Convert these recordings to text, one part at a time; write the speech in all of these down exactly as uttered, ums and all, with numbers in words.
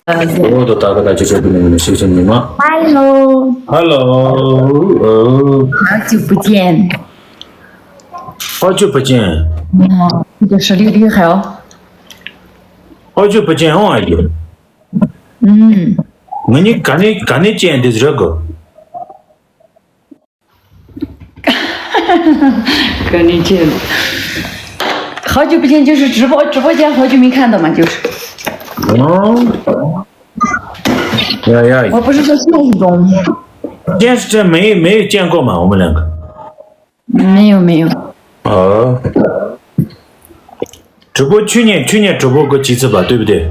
我都打个大结束的那个事情，你吗？Hello。Hello。呃，好久不见。好久不见。嗯，你的视力厉害哦。好久不见哦，阿姨。嗯。我你赶紧赶紧见的这个。 跟你见，好久不见，就是直播直播间好久没看到嘛，就是。哦。呀呀。我不是说现实中。现实中没没有见过嘛，我们两个。没有没有。哦。直播去年去年直播过几次吧，对不对？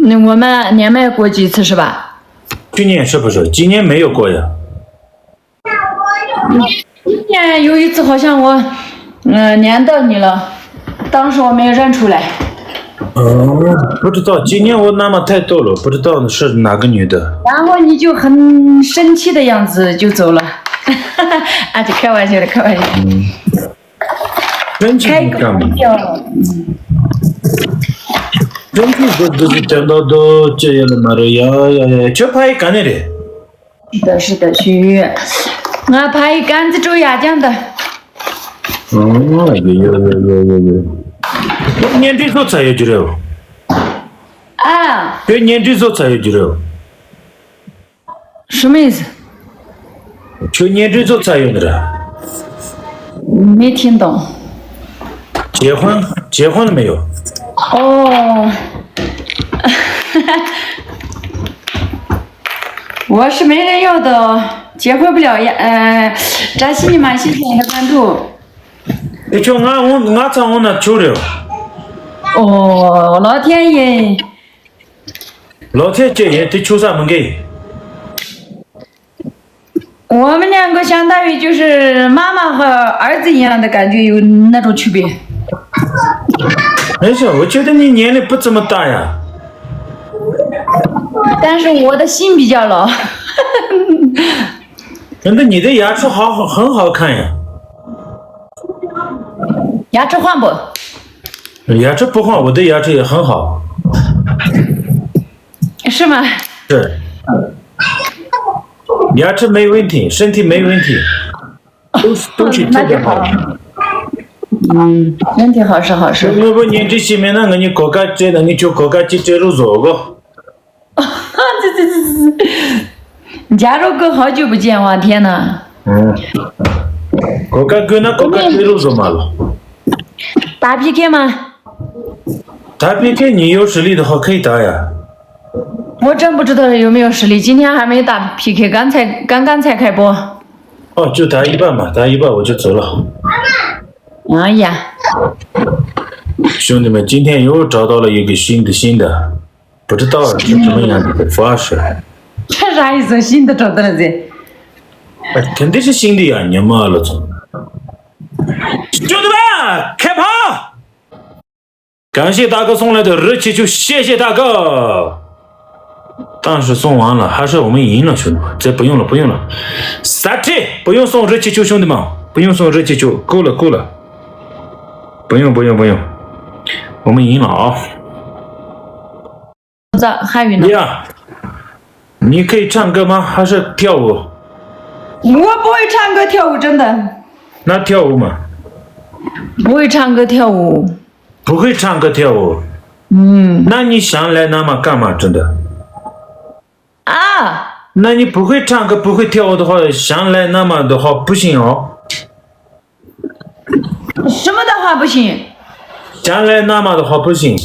那我们年迈过几次是吧？去年是不是？今年没有过呀。去年有一次好像我，嗯、连到你了，当时我没有认出来。哦，不知道，今年我那么太多了，不知道是哪个女的。然后你就很生气的样子就走了，啊，就开玩笑的，开玩笑。嗯。 生气干嘛？生气不就是见到都这样的嘛？呀呀呀，这拍干的嘞。是的，是的，许玉，我拍干子煮牙酱的。哦，有有有有有有。年底做菜有觉得？啊。对，年底做菜有觉得？ 什么意思？去年这做菜有的了。没听懂。结婚结婚了没有？哦，我是没人要的，结婚不了呀。呃，扎西尼玛，谢谢你的关注。你去俺我俺在我那求了。哦，老天爷。 老太姐也对秋色没给。我们两个相当于就是妈妈和儿子一样的感觉，有那种区别。没事，我觉得你年龄不怎么大呀。但是我的心比较老。那你的牙齿好好很好看呀。牙齿换不？牙齿不换，我的牙齿也很好。 是吗？是。牙齿没问题，身体没问题，都都是特别好。嗯，身体好是好事。我我年纪轻没那个，你国家这的，你就国家去这路走过。这这这这这，嘉柔哥，好久不见哇！天哪！嗯，国家跟那国家这路走嘛了。打 P K 吗？ 打 P K 你有实力的话可以打呀。我真不知道有没有实力，今天还没打 P K，刚才刚刚才开播。哦，就打一半嘛，打一半我就走了。哎呀，兄弟们，今天又找到了一个新的新的，不知道是什么样的方式。这啥意思？新的找到了这？哎，肯定是新的呀，你们老总。兄弟们，开炮！ 感谢大哥送来的热气球，谢谢大哥。但是送完了，还是我们赢了，兄弟们，这不用了，不用了。三 T 不用送热气球，兄弟们，不用送热气球，够了，够了，不用，不用，不用，我们赢了啊！在汉语呢？呀，你可以唱歌吗？还是跳舞？我不会唱歌跳舞，真的。那跳舞嘛？不会唱歌跳舞。 不会唱歌跳舞。嗯，那你想来那么干嘛？真的？啊，那你不会唱歌、不会跳舞的话，想来那么的话不行哦。什么的话不行？想来那么的话不行。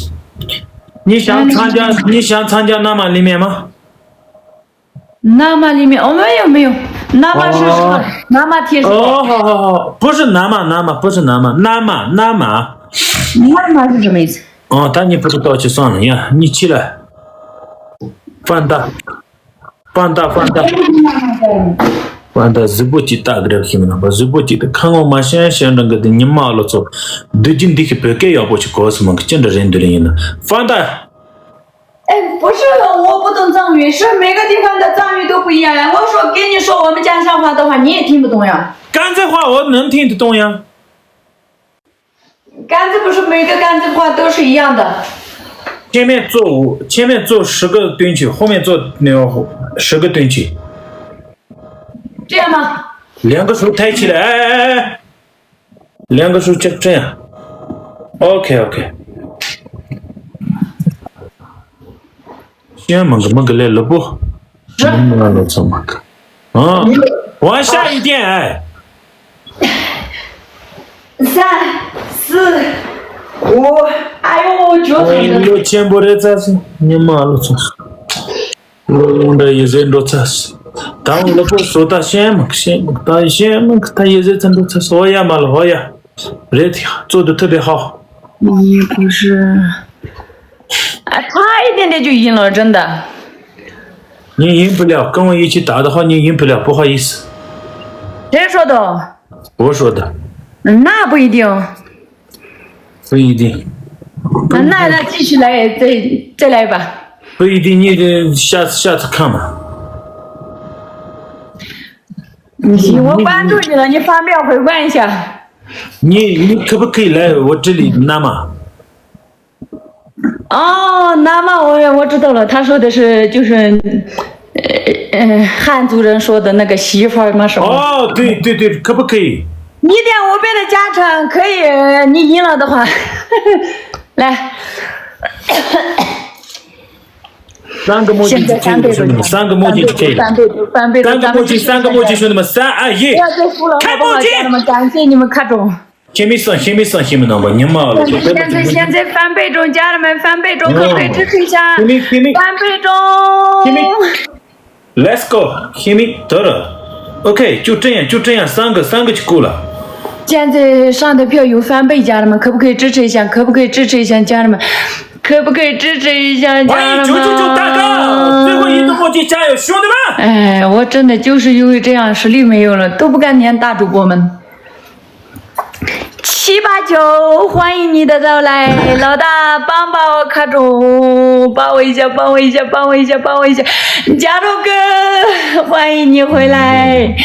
你想参加，你想参加那么里面吗？ 那么里面，哦，没有没有，那么是什么？哦，那么贴什么？哦，好好好，不是那么那么，不是那么那么那么。那么是什么意思？哦，但你不知道就算了呀，你起来。放大，放大，放大。放大，直播间大个点行了吧？直播间的看我们现在现在个的，你妈了操！对今天去不该要不去搞什么个，见着人的人呢？放大。 哎，不是我不懂藏语，是每个地方的藏语都不一样呀。我说跟你说我们家乡话的话，你也听不懂呀。甘孜话我能听得懂呀。甘孜不是每个甘孜话都是一样的。前面坐五，前面坐十个蹲起，后面坐那个十个蹲起。这样吗？两个手抬起来，哎哎哎，两个手这这样。OK OK。先问个问个来了不？是。那了怎么个？啊，往下一点哎。三四五，哎呦，脚哎疼的。呦，全部人这是，你妈了这是。 ལོ་ལོང་འདྲ་ཡི་ཟེར་འགྲོ་ཚར། ད་ལོ་པོ་བཟོ་ད་ཤེས་མི་ཤེས་ད་ཤེས་མི་ད་ཡི་ཟེར་ཙམ་འགྲོ་ཚར། ཧོ་ཡ་མ་ལ་ཧོ་ཡ། རེད་གཙོ་དུ་ཐུབ་པའི་ཧོ། 你不是，啊，差一点点就赢了，真的。你赢不了，跟我一起打的话，你赢不了，不好意思。谁说的？我说的。那不一定。 不一定。那那继续来，再再来一把。不一定，你得下次下次看嘛。你我关注你了，你方便回看一下。你你可不可以来我这里拿嘛？哦，那么我我知道了，他说的是就是，呃呃，汉族人说的那个媳妇儿吗？什么？哦，对对对，可不可以？ 你点五倍的加成，可以，你赢了的话，来。三个墨镜就可以了，兄弟们，三个墨镜就可以了。三倍都，三倍都，三个墨镜，三个墨镜，兄弟们，三二一，不要再输了，好不好？开墨镜！家人们，感谢你们看中。先别上，先别上，先别上吧，你妈了！现在现在翻倍中，家人们翻倍中，可不可以支持一下？翻倍中。 Let's go，黑米得了。OK，就这样，就这样，三个，三个就够了。现在上的票有翻倍，家人们，可不可以支持一下？可不可以支持一下，家人们？可不可以支持一下，家人们？欢迎九九九大哥，最后一个墨镜，加油，兄弟们！哎，我真的就是因为这样实力没有了，都不敢撵大主播们。 七八九，欢迎你的到来，老大，帮帮我卡中，帮我一下，帮我一下，帮我一下，帮我一下，加入哥，欢迎你回来。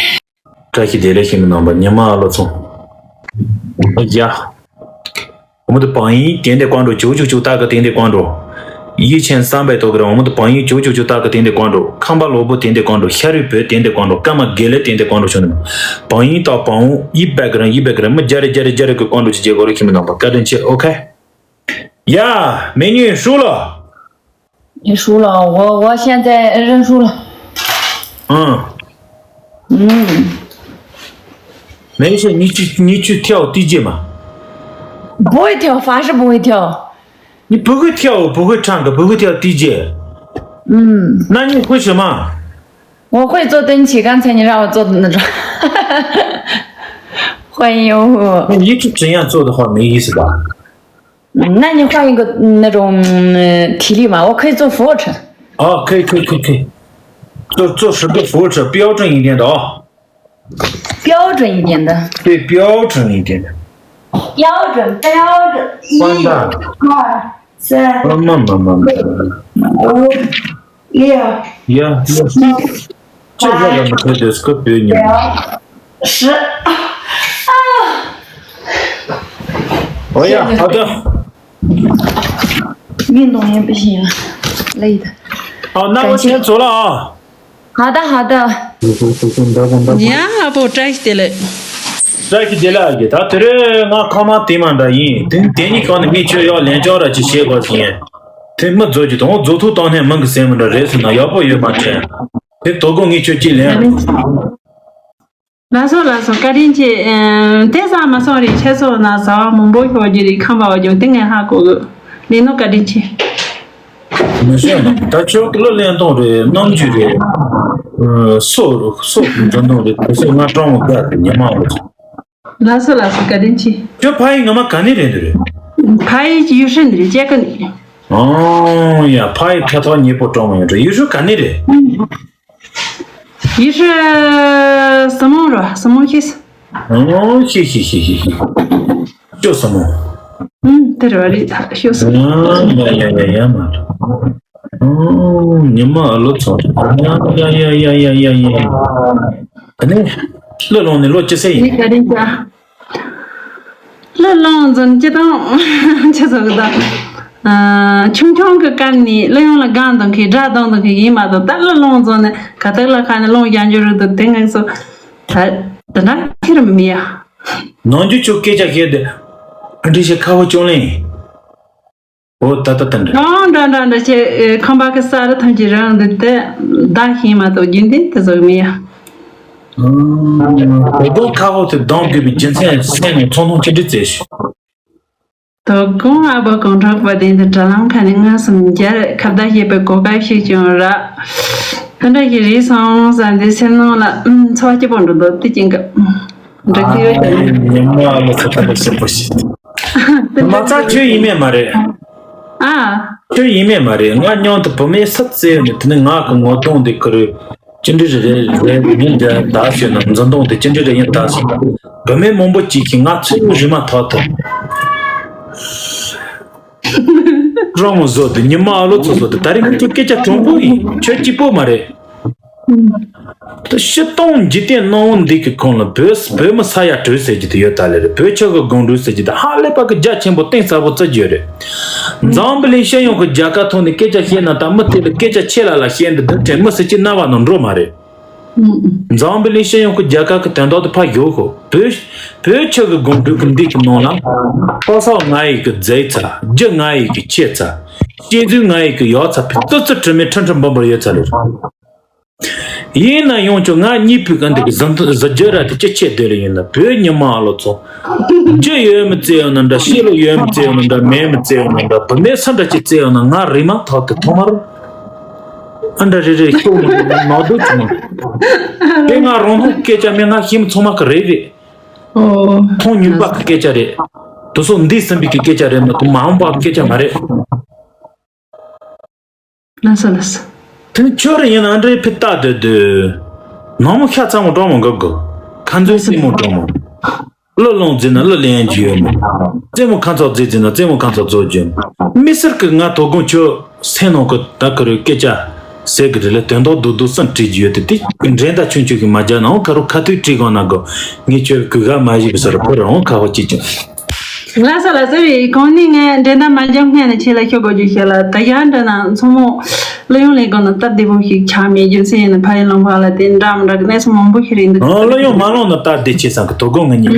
བཀྲ་ཤིས་བདེ་ལེགས་ཞིག་མི་ནང་པ་ཉི་མ་ཨ་ལོ་ཚོ། ཡ། 我们的榜一点点关注，九九九大哥点点关注。 一千三百多个人，我们的榜一九九九大哥点点关注，康巴萝卜点点关注，夏瑞博点点关注，干嘛给了点点关注，兄弟们，榜一到榜五一百个人，一百个人，没加的加的加的给关注去，结果了，兄弟们，把干点去，OK。呀，美女输了。你输了，我我现在认输了。嗯。嗯。没事，你去你去跳D J嘛。不会跳，凡是不会跳。 你不会跳舞，不会唱歌，不会跳D J。嗯。那你会什么？我会做蹲起，刚才你让我做的那种。欢迎我。那你一直这样做的话，没意思吧？嗯，那你换一个嗯那种嗯体力嘛，我可以做俯卧撑。哦，可以，可以，可以，可以。做做十个俯卧撑，标准一点的啊。 标准一点的。对，标准一点的。标准，标准。一、二、三、慢慢慢慢。五、六、呀，这个咱们可以就是个别扭。十。啊！哎呀，好的。运动也不行了，累的。好，那我先走了啊。 好的，好的。 ཡ་ཨ་ཕོ་བཀྲ་ཤིས་བདེ་ལེགས། བཀྲ་ཤིས་བདེ་ལེགས་ཨ་ཡེ། ད་དེ་རིང་ང་ཁ་མ་དེ་མ་འདྲ་ཡིན། དེ་དེ་གཉིས་གང་ནས་ངས་ཁྱོད་ཡག་ལན་ཆགས་ར་ཅིག་བྱེད་དགོས་ཟིན། དེ་མི་རྫོགས་ཀྱི་དང་རྫོགས་ཐུག་བཏང་ནས་མང་གི་སེམས་མི་འདྲ་རེད་ཟེར་ན་ཡག་པོ་ཡོད་མ་དྲན། དེ་དོ་དགོང་ངས་ཁྱོད་ཅིག་ལན། ལགས་སོ་ལགས་སོ། བཀའ་དྲིན་ཆེ། ཨེམ། དེ་ཙམ་མ་སོང་རེད། ཁྱེད་ཚོ་ན་ཟ་བ་མང་པོ་ཤོར་གྱི་རེད། ཁམས་པ་བ་ཀྱང་དེ་ངས་ཧ་གོ་གི། ལས་ནོ་བཀའ་དྲིན་ཆེ། མི་ཤེས་ན་ད་ཁྱོད་གླུ་ལེན་སྟངས་རེད། རྣམ་འགྱུར་རེད། ཨ། སོ་སོ་འགྲོ་སྟངས་རེད། དེ་ཚོ་ང་སྤྲང་མོ་དགའ་རེད། ཉི་མ་ལོ། ལགས་སོ་ལགས་སོ། བཀའ་དྲིན་ཆེ། ཁྱོད་ཕ་ཡུལ་ངོ་མ་ག་ནས་རེད་འདི་རེད། ཕ་ཡུལ་ཡུལ་ཤུལ་འདི་རེད། ཅེ་ཀ་ནས། ཨོ་ཡ། ཕ་ཡུལ་ཁ་ཐོག་ཉེ་པོ་སྤྲང་མོ་ཡོད་འདྲ། ཡུལ་ཤུལ་ག་ནས་རེད། ཡུལ་ཤུལ་སི་མོང་རོ། སི་མོང་ཤེས། ཨོ་ཤེས་ཤེས་ཤེས་ཤེས་ཤེས། ཅོ་སི་མོང་། ཨུམ། དེ་རེད་བ་རེད། ད་ཤོད་སོང་། ཡ་ཡ་ཡ་ཡ་མ། ཨོ་ཉི་མ་ཨ་ལོ་ཚོ། ཡ་ཡ་ཡ་ཡ། ཨ་ནི་གླུ་ལོན་ནས་ལོ་ཅི་ཟེར་ཡིན། ནི་ག་རེ་བྱ། གླུ་ལོན་ཟིན་ཅི་དང་ཅི་ཟེར་གི་ད། ཆུང་ཆུང་གི་སྐབས་ནས་གླུ་དབྱངས་ལ་དགའ་འདུག་མཁན་སྒྲ་གདངས་འདུག་མཁན་ཡིན་མ་གཏོགས། ད་གླུ་ལོངས་རྫོགས་ནས་ག་ཐུག་ལ་ཁ་ནས་ལོངས་རྒྱག་རྒྱུ་རེད་འདུག་དེ་ངས་སོ་ད་དེ་འདྲ་ཁྱེར་མི་ཡ། ནང་རྒྱུ་ཆུ་སྐད་ཆ་བཤད་དེ་ཨ་འདྲི་ཞིག་ཁ་བ་ཅུང་ལེན། འོ་ད་ལྟ་དེ་འདྲ། ཡང་འདྲ་འདྲ་འདྲ་བྱས་ཁང་པ་གི་ས་རུ་ཐོན་གྱི་རང་འདུག་དེ་བདག་ཤེས་མ་གཏོགས་རྒྱུན་ལྡན་དེ་ཟོག་མི་ཡ། དོ་དགོང་ཁ་བ་དེ་གདངས་དགོས་པའི་རྒྱུ་མཚན་སེམས་ནས་ཚོང་ཚོང་ཅི་འདྲི་བཙལ་ཞིག་དོ་དགོང་ཨ་ཕ་གུང་ཁྲག་པ་དེ་འདི་དྲ་ལམ་ཁ་ནས་ངོ་སུམ་རྒྱ་རེད་ཁ་བརྡ་བྱེད་པའི་གོ་སྐབས་ཤིག་བྱུང་ར། དེ་འདྲ་ཞིག་རེད་སོང་ཟེར་འདི་སེམས་ནང་ལ་ཨུམ་ཚོར་བ་སྐྱིད་པོ་འགྲོ་འདུག་དེ་ཅན་གི་འགྲིག་གི་ཡོད་ཀྱང་། ཉི་མ་ལ་ཚ་ཐག་ལ་སེ་པོ་ཞིག་མ་རྩ་ཁྱོད་ཡིན་མེད་མ་རེད། ཨ། ཁྱོད་ཡིན་མེད་མ་རེད། ང་མཉམ་དུ་བུད་མེད་སུ་བཙལ་ནས་དེ་ནི་ང་གི་ངོ་གདོང་འདི་ཁུར། ཅི་འདྲ་རེ་རེ་རེ་མིན་འདི་ད་ཟེར་ན་འཛིན་གདོང་དེ་ཅི་འདྲ་རེ་ཡིན་ད་ཟེར་ན། བུད་མེད་མང་པོ་གཅིག་གིས་ང་ཚོའི་རི་མ་ཐག་ཐུབ། རང་མོ་བཟོ་དུ་ཉི་མ་ཨ་ལོ་ཚོ་བཟོ་དུ་ད་རེས་ང་ཚོ་སྐད་ཆ་དྲང་པོ་ཡིན། ཁྱོད་སྐྱིད་པོ་མ་རེད། ད་སྤྱིར་བཏང་འཇིག་རྟེན་སྣང་བ་འདི་གི་ཁོངས་ལ་བོད་བོད་མི་ས་ཡ་དྲུག་ཟེར་གྱི་དེ་ཡོད་ད་ལེ་རེད། བོད་ཆོལ་གི་སྒང་དྲུག་ཟེར་གྱི་དེ་ཧ་ལས་པ་གི་རྒྱ་ཆེན་པོ་གཏིང་ཟབ་པོ་བརྩི་རྒྱུ་རེད། འཛམ་བུ་གླིང་སྤྱི་ཡོངས་ཀྱི་རྒྱལ་ཁབ་ཐོག་ནས་སྐད་ཆ་བཤད་ན་ད་མི་དེ་ལ་སྐད་ཆ་ཆེ་ལ་ལ་བཤད་འདི་འདི་དྲན་མི་སྲིད་ཀྱི་རྣ་བ་ནང་འགྲོ་མ་རེད། འཛམ་བུ་གླིང་སྤྱི་ཡོངས་ཀྱི་རྒྱལ་ཁབ་ཀྱི་དོན་དག་དེ་ཕར་བཞག་གོ་བོད་བོད་ཆོལ་གི་སྒང་དྲུག་གི་འདི་གི་ནང་ལ་པ་སངས་ང་ཡི་གི་རྫིག་ཚ་རྒྱུ་ང་ཡི་གི་ཆེ་ཚ་སྐྱེ་རྫུན་ང་ཡི་གི་ཡག་ཚ་ཕི་ཙི་ཙི་དྲི་མེད་ཁྲི་ཁྲི་འབུམ་འབུམ་ཡོད་ཚ་ལེ་རེད། ཡིན་ན་ཡང་ཁྱོད་ང་གཉིས་པོའི་གི་འདི་གི་གཟི་གཟི་བརྗིད་ར་དེ་ཅི་ཆེ་དེ་ལ་ཡིན་ན་བོད་ཉི་མ་ཨ་ལོ་ཚོ། རྒྱུ་ཡོད་མི་བཙལ་ཡོང་ན་འདྲ་བཤད་ལུགས་ཡོད་མི་བཙལ་ཡོང་ན་འདྲ་མེད་མི་བཙལ་ཡོང་ན་འདྲ་བུད་མེད་སུ་འདྲ་ཅིག་བཙལ་ཡོང་ན་ང་རེད་མ་ཐག་གི་ཐོག་མར། ཨ་འདྲ་རེ་རེ་ཤོག་ནག་དུ་བྱུང་། དེ་ང་རང་ཐོག་སྐད་ཆ་མེད་ང་ཤེས་མི་ཚང་མ་གི་རེད་རེད། ཨོ། ཐོག་ཉུལ་པ་གི་སྐད་ཆ་རེད། དུ་སོ་འདི་ཟིན་པའི་གི་སྐད་ཆ་རེད་མ་གཏོགས་མ་འོངས་པ་གི་སྐད་ཆ་མ་རེད། ལགས་སོ་ལགས་སོ། དེ་ནི་ཁྱོད་རང་ཡིན་ན་འདྲའི་ཕི་ཏག་སྡོད་སྡོད། ནང་མོ་ཤ་ཚ་མོ་གྲང་མོ་འགབ་དགོ། ཁ་འཛུལ་སྲིད་མོ་གྲང་མོ། གླུ་ལོང་རྫི་ན་གླུ་ལེན་རྒྱུ་ཡོད་མོ། རྩེད་མོ་ཁ་ཚོགས་རྫི་རྫི་ན་རྩེད་མོ་ཁ་ཚོགས་རྫོགས་རྒྱུ་ཡོད་མོ། མི་སེར་གི་ང་དོ་དགོང་ཁྱོད་སེམས་ནང་གི་ད་གི་རུ་སྐད་ཆ་ཟེར་གི་རེད་ལ་དོན་དག་རྡོག་རྡོག་གསུམ་བྲིས་རྒྱུ་ཡོད་དེ་དེ་འགྲན་ཟླ་ཆུང་ཆུང་གི་མ་རྒྱག་ནའང་ཁ་རུ་ཁ་ཐུག་བྲིས་གང་ན་དགོ། ངས་ཁྱོད་གུས་ག་མ་བཞེས་པའི་ས་རུ་ཕོ་རང་ཁ་བ་གཅིག་ཀྱང་། ལགས་སོ་ལགས་སོ་རེད། གོང་ནས་ངས་འགྲན་ཟླ་མ་འཇོག་སྔོན་ནས་ཆེད་ལ་ཤོག་གོ་རྒྱུ་ཤེས་ལ་ད་ཡང་འདྲ་ན་མཚོ་མོ་གླུ་དབྱངས་ལས་སྒང་ན་སྟབས་བདེ་པོ་ཞིག་ཆགས་མེད་རྒྱུ་མཚན་ཡིན་ན་ཕ་ཡི་ལུང་པ་ལ་དེ་འདྲ་མི་འདྲ་གི་གནས་ཚུལ་མང་པོ་ཞིག་རེད་འདུག་ཨ་གླུ་དབྱངས་མ་ལོང་ན་སྟབས་བདེ་ཆེ་ས་གི་དོ་དགོང་ང་གཉིས།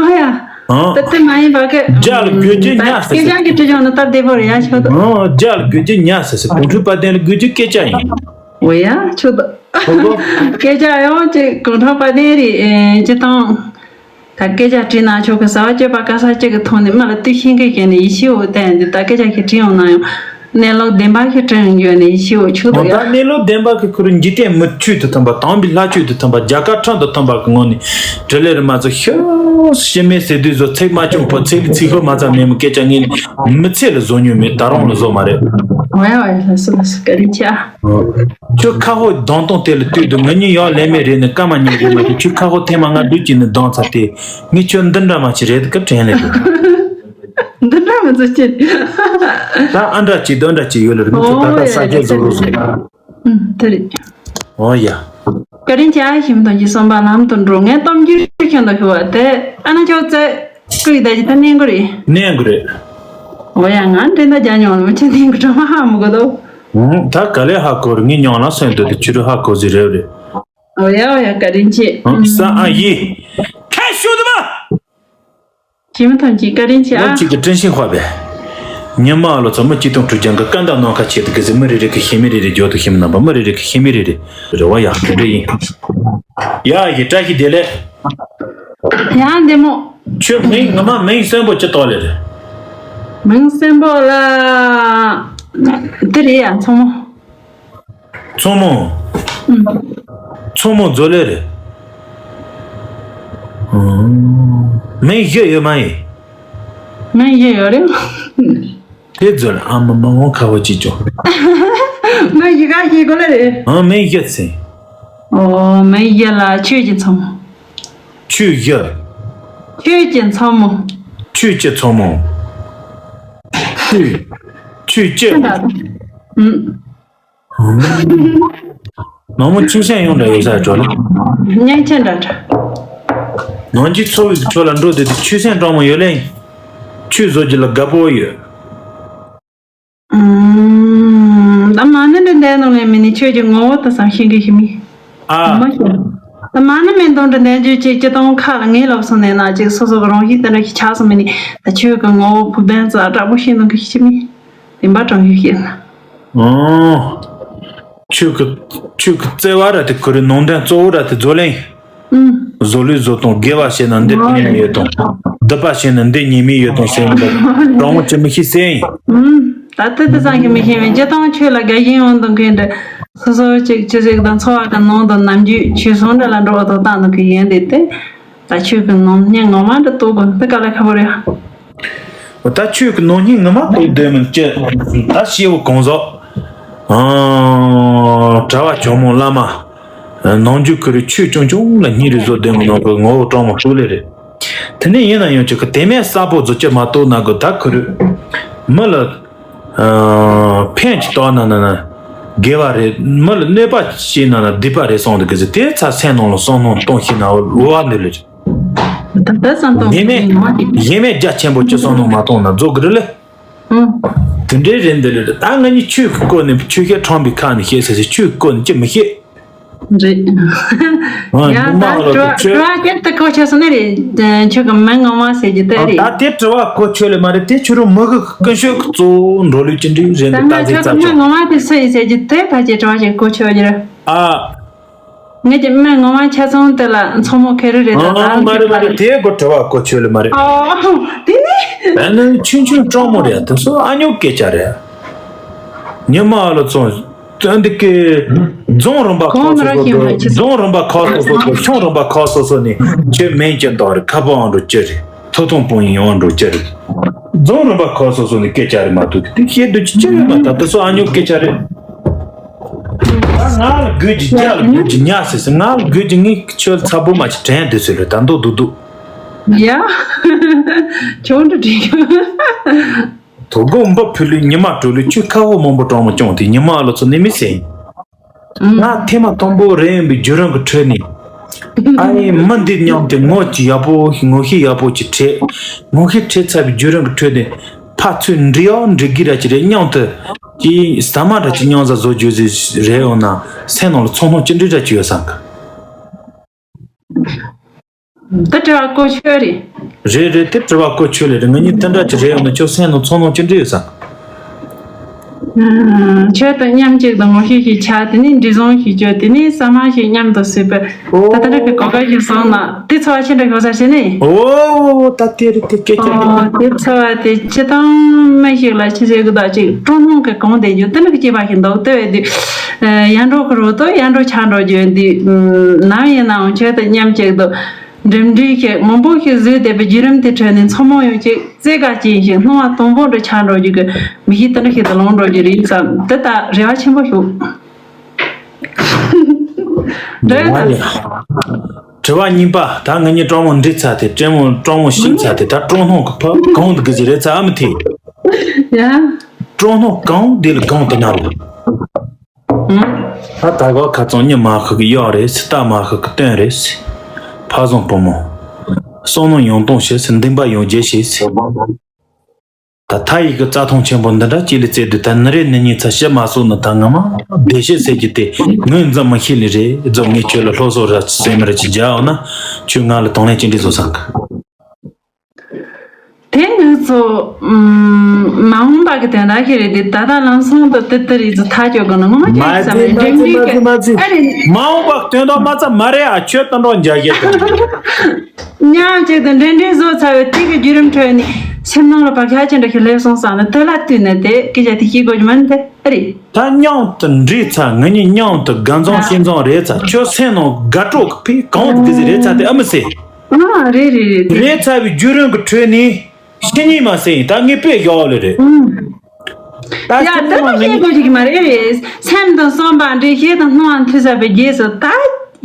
ཨོ་ཡ། ཨ། ད་དེ་མ་ཡིན་པ་གི་རྒྱ་ལ་དགོས་རྒྱུ་ཉག་ཟེར་སྐད་ཆ་གི་དྲི་བྱུང་ན་སྟབས་བདེ་པོ་རེད་ཡ་ཆོག་ཏུ། ཨ་རྒྱ་ལ་དགོས་རྒྱུ་ཉག་ཟེར་སེ་གོང་ཁྲོས་པ་དན་ལ་དགོས་རྒྱུ་སྐད་ཆ་ཡིན། འོ་ཡ་ཆོག་ཏུ། དོ་དགོང་། སྐད་ཆ་ཡང་ཅིག་གོང་ཁྲོས་པ་དན་རེད་ཅི་དང་། ད་སྐད་ཆ་དྲིས་ན་ཆོག་གི་ཟ་བ་སྤྱོད་པ་ག་ས་གཅིག་གི་ཐོག་ནས་མི་ལ་ལྟོས་ཤེས་མཁན་བྱས་ནས་ཡིད་ཆེས་འོ་བསྟན་འདི་ད་སྐད་ཆ་ཞིག་དྲིས་ཡོང་ན་ཡང་གནས་ལུགས་བདེན་པ་ཞིག་དྲན་ཡོང་རྒྱུ་ནས་ཡིད་ཆེས་འོ་ཆོག་འོ་ད་ཡ། གནས་ལུགས་བདེན་པ་གི་ཁུ་རུ་འཇིག་རྟེན་མི་ཆོས་དུ་ཐམ་པ་དམ་པའི་ལྷ་ཆོས་དུ་ཐམ་པ་རྒྱ་གར་ཁྲིམས་དུ་ཐམ་པ་གི་ངོ་ནས་དྲི་ལེ་རུ་མ་ཚོ་ཤི་ཤི་མེད་ཟེར་དུས་བཟོ་ཚིག་མ་བྱུང་ཕོ་ཚིག་ལ་ཚིག་ཤོར་མ་ཚང་མེད་མི་སྐད་ཆ་ངས་མི་ཚེ་ལ་བཟོ་མྱོང་མེད་ད་རུང་ལ་བཟོ་མ་རེད། འོ་ཡ་འོ་ཡ་ལགས་སོ་ལགས་སོ་བཀའ་དྲིན་ཆེ། ཁྱོད་ཁ་ཧོ་གདོང་སྟོང་དེ་ལ་ལྟོས་འདུག་ང་གཉིས་ཡག་ལས་མེད་རེད་ནི་སྐར་མ་གཉིས་རེད་མ་གཏོགས་ཁྱོད་ཁ་ཧོ་ཐེངས་མ་ལྔ་བདུན་གྱིས་ནི་གདོང་ཚ་དེ་ངས་ཁྱོད་འདི་འདྲ་མ་བྱེད་རེད་སྐབས་དྲན་ལེ་འདུག་འདི་འདྲ་མི་ཚོ་ཅི། ད་ཨ་འདྲ་ཅིག་འདི་འདྲ་ཅིག་ཡོད་ལ་རེད་མི་ཚོ་ད་ལྟ་ས་སྐྱ་བཟོ་རོགས་སོང་། ཨུམ་དེ་རེད། ཨོ་ཡ། བཀའ་དྲིན་ཆེ་ཨ་ཞིམ་དང་གི་བསམ་པ་ལམ་དུ་འགྲོ་ངས་གཏམ་རྒྱུད་ཁྱོད་འདི་ཤི་བ་དེ་ཨ་ན་ཆོག་ཚེ། ཀུན་ད་ཅི་ད་གནས་དགོས་རེད། གནས་དགོས་རེད། འོ་ཡ་ང་འདྲེན་ད་རྒྱ་མྱོང་ལ་མི་ཆེ་འདི་གི་གྲོ་མ་ཧ་མི་གོ་དོ། ཧུང་ད་ག་ལེ་ཧ་གོ་རེད་ངས་མྱོང་ལ་སོན་དོ་དེ་ཆུ་རུ་ཧ་གོ་ཟི་རེད་རེད། འོ་ཡ་འོ་ཡ་བཀའ་དྲིན་ཆེ། ཧུང་ས་ཨ་ཡི། ཁ་ཤུ་དུ་མ། ཞི་མི་ཐམས་ཅད་བཀའ་དྲིན་ཆེ་ཨ། ཡང་གཅིག་གི་དྲན་ཤིང་དཔའ་བས། ཉི་མ་ལོ་ཚོ་མི་གཅིག་སྟོང་དྲུག་བརྒྱ་གི་སྐད་མདའ་ནང་ཁ་ཆེ་དུ་གི་ཟི་མི་རེ་རེ་གི་ཤི་མི་རེ་རེ་འཇོག་ཏུ་ཤི་མི་རྣམ་པ་མི་རེ་རེ་གི་ཤི་མི་རེ་རེ། རེ་བ་ཡག་གི་འདྲ་ཡིན། ཡ་ཡི་བཀྲ་ཤིས་བདེ་ལེགས། ཡང་བདེ་མོ། ཁྱོད་མིང་ངོ་མ་མིང་གསོན་པོ་ཅི་ཏོག་ལེ་རེད། མིང་གསོན་པོ་ལ། དེ་རེད་ཡ་མཚོ་མོ། མཚོ་མོ། ཨུམ། མཚོ་མོ་མཛོ་ལེ་རེད། ཨུམ། མིང་བཞི་ཡོད་མ་ཡིན། མིང་བཞི་ཡོད་རེད། དེ་ཚོ་ལ་ཨ་མ་མ་འོང་ཁ་བ་ཅིག་ཅོ། མིང་བཞི་ག་ཞིག་གོ་ལ་རེད། ཨ་མིང་བཞི་ཚེ། ཨོ་མིང་བཞི་ལ་ཆོས་ཀྱི་མཚོ་མོ། ཆོས་བཞི། ཆོས་ཀྱི་མཚོ་མོ། ཆོས་ཀྱི་མཚོ་མོ། ཆོས། ཆོས་ཀྱི། ཨུམ། ནང་མོ་ཆུ་སྲིན་ཡོང་འདྲ་ཡོད་ས་འགྲོ་ལ། སྙིང་ཆེན་འདྲ་འདྲ། ནང་གི་ཚོ་བའི་ཁྲོད་ལ་འགྲོ་དེ་དུས་ཆུ་སྲིན་གྲང་མོ་ཡོད་ལེ། ཆུ་བཟོ་རྒྱུ་ལ་དགའ་པོ་ཡོད། ནང་ལས་མི་ནི་ཆོས་ཀྱི་ངོ་བོ་དེ་ཙམ་ཤེས་ཀྱི་ཤི་མི། ཨ། མ་ཤེས། ད་མ་ཎི་མེ་དོང་དུ་འདོན་རྒྱུ་ཅིག་སྤྱི་དང་ཁ་ལ་ངེས་ལབ་སོང་ནས་ན་ཅིག་སོ་སོ་གི་རང་བཞིན་དེ་འདྲ་ཞིག་ཆགས་སོང་མི་ནི། ད་ཆོས་ཀྱི་ངོ་བོ་བུ་བན་ཙ་དྲག་པོ་ཤེས་འདུག་གི་ཤི་མི། བདེན་པ་དྲང་ཡོད་ཤེས་ན། ཨོ། ཆོས་ཀྱི་ཆོས་ཀྱི་བརྩེ་བ་ར་དེ་ཁོ་རའི་ནང་དོན་གཙོ་བོ་ར་དེ་རྫོགས་ལེན། ཨུམ། བཟོ་ལུས་བཟོ་དང་དགེ་བ་བྱས་ན་འདི་ཕན་ཡོན་ཡོད་དང་། སྡིག་པ་བྱས་ན་འདི་ཉེས་དམིགས་ཡོད་དང་ཟེར་ཡིན་པ། དྲང་མོ་ཅི་མི་ཤེས་ཟེར་ཡིན། ཨུམ། ད་ལྟ་དེ་ཙམ་གྱིས་མི་ཤེས་པས་སྤྱི་དང་ཆོས་ལ་དགའ་ཞེན་ཡོང་དང་མཁན་འདྲ། སོ་སོ་ཅིག་ཅི་ཟིག་དང་འཚོ་བ་གི་ནང་དུ་ནམ་རྒྱུན་ཆོས་སོང་འདྲ་ལ་འགྲོ་བ་དང་བཏང་དང་གི་ཡོན་ཏན་དེ། ད་ཆོས་ཀྱི་ནང་སྙིང་ངོ་མ་འདྲ་རྟོགས་དགོས་འདི་ག་ལ་ཁ་པོ་རེད། ད་ཆོས་ཀྱི་ནང་སྙིང་ངོ་མ་རྟོགས་འདོད་མིན་ཅི། ད་སྐྱེས་བུ་གང་ཟག་ཨང་། གྲྭ་བ་ཇོ་མོ་བླ་མ། ནང་རྒྱུད་ཀྱི་རིགས་ཆོས་ཆུང་ཆུང་ལ་སྙིང་རུས་བཟོ་ལྡན་མི་ནང་གི་ངོ་བོ་དྲང་མོ་ཧྲུག་ལེ་རེད། དེ་ནས་ཡིན་ན་ཡང་ཅིག་གི་དེ་མེད་གསལ་པོ་བཟོ་ཅི་མ་གཏོགས་ན་གི་ད་ཁུ་རུ། མི་ལ། ཕན་ཅི་ཏོག་ན་ན་ན། དགེ་བ་རེད། མི་ལ་གནོད་པ་བྱས་ན་ན་སྡིག་པ་རེད་གསུངས་འདུག་གི་ཟེར་དེ་ཚ་སེམས་ནང་ལ་བསམ་བློ་གཏོང་ཤེས་ན་འོ་བ་འདི་ལ། ད་ལྟ་བསམ་བཏང་ཡེ་མེད་ཡེ་མེད་རྒྱ་ཆེན་པོ་ཅི་བསམ་བློ་མ་གཏོང་ན་རྫོགས་གི་རེད་ལེ། ཨང་། དེ་འདྲའི་རེད་འདི་ལས་ད་ང་གཉིས་ཆོས་ཀྱི་སྐོར་ནས་ཆོས་བཤད་ཁྲང་པའི་ཁ་ནས་བཤད་ཟེར་ཟེར་ཆོས་ཀྱི་སྐོར་ནས་ཅི་མི་བཤད། རེད། ཨང་། ཡང་ད་དྲི་བ་དྲི་བ་དེ་ལྟ་གོ་ཆོད་སོང་ནི་རེད། ཁྱོད་ཀྱི་མི་ངོ་མ་ཟེར་གྱི་དེ་རེད། ད་དེ་དྲི་བ་གོ་ཆོད་ལེ་མ་རེད་དེ་ཁྱོད་རང་མི་གི་ཀུན་སྤྱོད་ཀྱི་གཙོ་བོ་འགྲོ་ལུགས་ཅི་འདྲའི་རེད་འདི་ད་ད་ཟེར་ཁྱོད་ཀྱི་ཙམ་མི་ཆོག་ངོ་མ་དེ་སུ་ཡིན་ཟེར་གྱི་དེ་ད་ཅི་དྲི་བ་ཞིག་གོ་ཆོད་ཀྱི་རེད། ཨ། ངེད་ཀྱི་སྨན་ངོ་མ་ཆ་ཚང་དེ་ལ་མཚོ་མོ་ཁེ་རི་རེད་ད། ཨང་། མ་རེད་མ་རེད་དེ་གོ་དྲི་བ་གོ་ཆོད་ལེ་མ་རེད། ཨོ། དེ་ནི། ཨ་ནི་ཆུང་ཆུང་སྤྲང་མོ་རེད་དེ་སོ་ཨ་ཉོ་སྐད་ཆ་རེད། ཉི་མ་ལ་ཚོང་། དོན་འདི་ཀི། རྫོང་རིམ་པ་ཁག་སོ་སོ་དང་རྫོང་རིམ་པ་ཁག་སོ་སོ་དང་ཤང་རིམ་པ་ཁག་སོ་སོ་ནས་ཁྱོད་སྨན་གྱི་དང་རེད་ཁ་པོ་ཨང་འགྲོ་ཅི་རེད། ཐོ་ཐོང་སྤུན་ཡིན་ཨང་འགྲོ་ཅི་རེད། རྫོང་རིམ་པ་ཁག་སོ་སོ་ནས་སྐད་ཆ་རེད་མ་ཐུག་དེ་ཤེས་འདུག་ཅི་ཅི་ཡོད་མ་ད་དེ་སོ་ཨ་ཉོ་སྐད་ཆ་རེད། ང་ལ་དགོས་ཀྱི་རྒྱ་ལ་དགོས་ཀྱི་ཉ་ཟེར་ཟེར་ང་ལ་དགོས་ཀྱི་ངས་ཁྱོད་ཚ་པོ་མ་ཅིག་དྲན་དུ་ཟེར་ལ་ད་མདོ་སྡུག་སྡུག་ཡ། ཁྱོད་འདྲ་དྲན་གི། དོ་དགོང་འབུ་ཕུ་ལུས་ཉི་མ་དྲོ་ལུས་ཁྱོད་ཁ་བོ་མང་པོ་གྲོང་མོ་སྐྱོང་དེ་ཉི་མ་ལོ་ཚོ་ནི་མི་སེང་། ང་ཐེངས་མ་དང་པོ་རེད་ཡིན་པའི་བརྒྱུད་རིམ་གྱི་ཁྲོད་ནས། ཨ་ཡེ་མི་འདི་མཉམ་དུ་ངོ་ཅི་ཡག་པོ་ངོ་ཤེས་ཡག་པོ་ཅིག་འཕྲད། ངོ་ཤེས་འཕྲད་ཚར་བའི་བརྒྱུད་རིམ་གྱི་ཁྲོད་ནས་ཕར་ཚུར་འདྲི་ཡག་འདྲི་གི་ར་ཅི་རེད་མཉམ་དུ། ཅི་ཟ་མ་འདྲ་ཅི་མཉམ་ཟ་བཟོ་རྒྱུ་ཟིག་རེད་འོང་ན་སེམས་ནང་ལ་ཚོར་སྣང་ཅི་འདྲ་འདྲ་ཅིག་ཡོད་བསམ་གི། འདི་དྲི་བ་གོ་ཆོད་རེད། རེད་རེད་དེ་དྲི་བ་གོ་ཆོད་ལེ་རེད་ང་གཉིས་དེ་འདྲ་ཅི་རེད་འོང་ན་ཁྱོད་སེམས་ནང་ཚོར་སྣང་ཅི་འདྲ་ཡོད་བསམ་གི། ཁྱོད་དང་མཉམ་གཅིག་ཏུ་ངོ་ཤེས་ཤིག་ཆགས་དེ་ནས་འདྲི་བཟང་ཞིག་བྱོས་དེ་ནས་ཟ་མ་ཞིག་མཉམ་དུ་ཟོས་པ། ད་ལྟ་རང་གི་གོ་སྐབས་ཤིག་བཟང་ན་དེ་ཚོར་བ་ཆེ་འདྲ་ཤོར་ས་ཞེ་ནས། ཨོ་ད་དེ་རེད་དེ་སྐད་ཆ་རེད། ཨོ་དེ་ཚོར་བ་དེ་སྤྱི་བཏང་མི་ཞིག་ལ་ཆེ་ཆེ་གི་དག་ཅིག་སྤྲོ་སྣང་གི་གང་དེ་རྒྱུ་དེ་ནི་གི་སྐྱེས་པ་ཞིག་འདུག་ལྟ་བས་དུས། ཡར་འགྲོ་གི་རོ་ཏོ་ཡར་འགྲོ་ཆག་འགྲོ་རྒྱུ་འདི། ནམ་ཡིན་ནའང་ཁྱོད་དང་མཉམ་གཅིག་ཏུ། འགྲིམ་འགྲུལ་ཞིག་མང་པོ་ཞིག་བཟོས་བསྡད་པའི་བརྒྱུད་རིམ་དེ་ཁྲོད་ནས་མཚོ་མོ་ཡང་ཅིག་རྩེ་དགའ་ཅན་ཞིག་སྣང་བ་དང་པོ་འདྲ་ཆགས་འགྲོ་རྒྱུ་གི་མི་གཞི་དེ་འདྲ་ཞིག་ཏུ་ལངས་འགྲོ་རྒྱུ་རེད་བསམ་འདི་ལྟ་རེ་བ་ཆེན་པོ་ཞུ། འདྲ་ཡོད་དམ། དྲི་བ་གཉིས་པ་ད་ང་གཉིས་སྤྲང་མོ་འདྲི་ཚར་ཏེ་སྤྲང་མོ་སྤྲང་མོ་ཤིག་ཚར་ཏེ་ད་སྤྲང་སྣང་གི་ཕ་གང་དུ་གི་ཟེར་རེད་ཚ་ཨ་མི་ཐེ། ཡ། སྤྲང་སྣང་གང་དེ་ལ་གང་དུ་ན་རེད། ད་ད་ག་ཁ་ཚང་གཉིད་མ་ཤི་གི་གཡག་རེད་ཟེར་རྟ་མ་ཤི་གི་སྟོན་རེད་ཟེར། ཕ་བཟང་བུ་མོ། བསམ་མནོ་ཡང་གཏོང་བྱེད་ཟེར་འདུན་པ་ཡང་རྒྱས་བྱེད་ཟེར། ད་ཐ་ཡིག་གི་རྩྭ་ཐང་ཆེན་པོ་འདི་འདྲ་གཅིག་ལ་བཙལ་དུས་ད་ནི་རེ་ནི་གཉིས་ཚ་ཞིབ་མ་སོང་ན་ད་ངོ་མ་བདེ་བཤད་ཟེར་གྱི་དེ་ངོས་འཛིན་མི་ཤེས་ལེ་རེད་རྫོགས་ངས་ཁྱོད་ལ་སློབ་གསོ་ར་སེམས་ར་ཅི་རྒྱག་འོ་ན་ཁྱོད་ང་ལ་དང་ལེན་ཅི་འདྲ་བཟོ་བསམ་གི། དེ་ནི་ཚོ། མ་འོངས་པ་གི་དོན་དག་ཞིག་རེད་དེ་ད་ལྟ་ལམ་སང་དུ་ཏི་ཏི་རིགས་ཚོ་ཐག་གཅོད་དགོས་ན་ངོ་མ་ཁྱོད་ཡིན་བསམ་རེད་འགྲིམ་འགྲུལ་གི་ཨ་རེད། མ་འོངས་པ་དོན་དག་མ་ཚ་མ་རེད་ཨ་ཁྱོད་ཏི་འགྲོ་འཇའ་བཞད་དང་། མཉམ་གཅིག་ཏུ་འགྲིམ་འགྲུལ་བཟོ་ཚར་བའི་དེ་གི་བརྒྱུད་རིམ་ཁྲོད་ནས་སེམས་ནང་ལ་བག་ཆགས་ཅི་འདྲ་ཞིག་སླེབས་སོང་བསམ་ན་དེ་ལ་བལྟས་ནས་དེ་སྐད་ཆ་དེ་བཤད་དགོས་ཀྱི་མ་རེད་དེ་ཨ་རེད། ད་མཉམ་དུ་འདྲིས་ཚར་ང་གཉིས་མཉམ་དུ་དགའ་མཚམས་ཤིང་མཚམས་རེད་ཚར་ཁྱོད་སེམས་ནང་དགའ་སྤྲོ་གི་ཕི་གང་དུ་གི་ཟེར་རེད་ཚར་དེ་ཨ་མི་ཟེར། ཨ་རེད་རེད་རེད་དེ། རེད་ཚར་བའི་བརྒྱུད་རིམ་གི་ཁྲོད་ནས་ཤི་གཉིས་མ་ཟེར་ཡིན་ད་ངས་དཔེ་བཞག་ལེ་རེད། ཨུམ། ད་ཡ་ད་ལྟ་ཤེས་དགོས་ཀྱི་མ་རེད་རེད། སེམས་དང་བསམ་པ་འདྲེས་ཤེས་དང་སྣང་བ་མཐུན་ས་པའི་རྗེས་སུ་ད་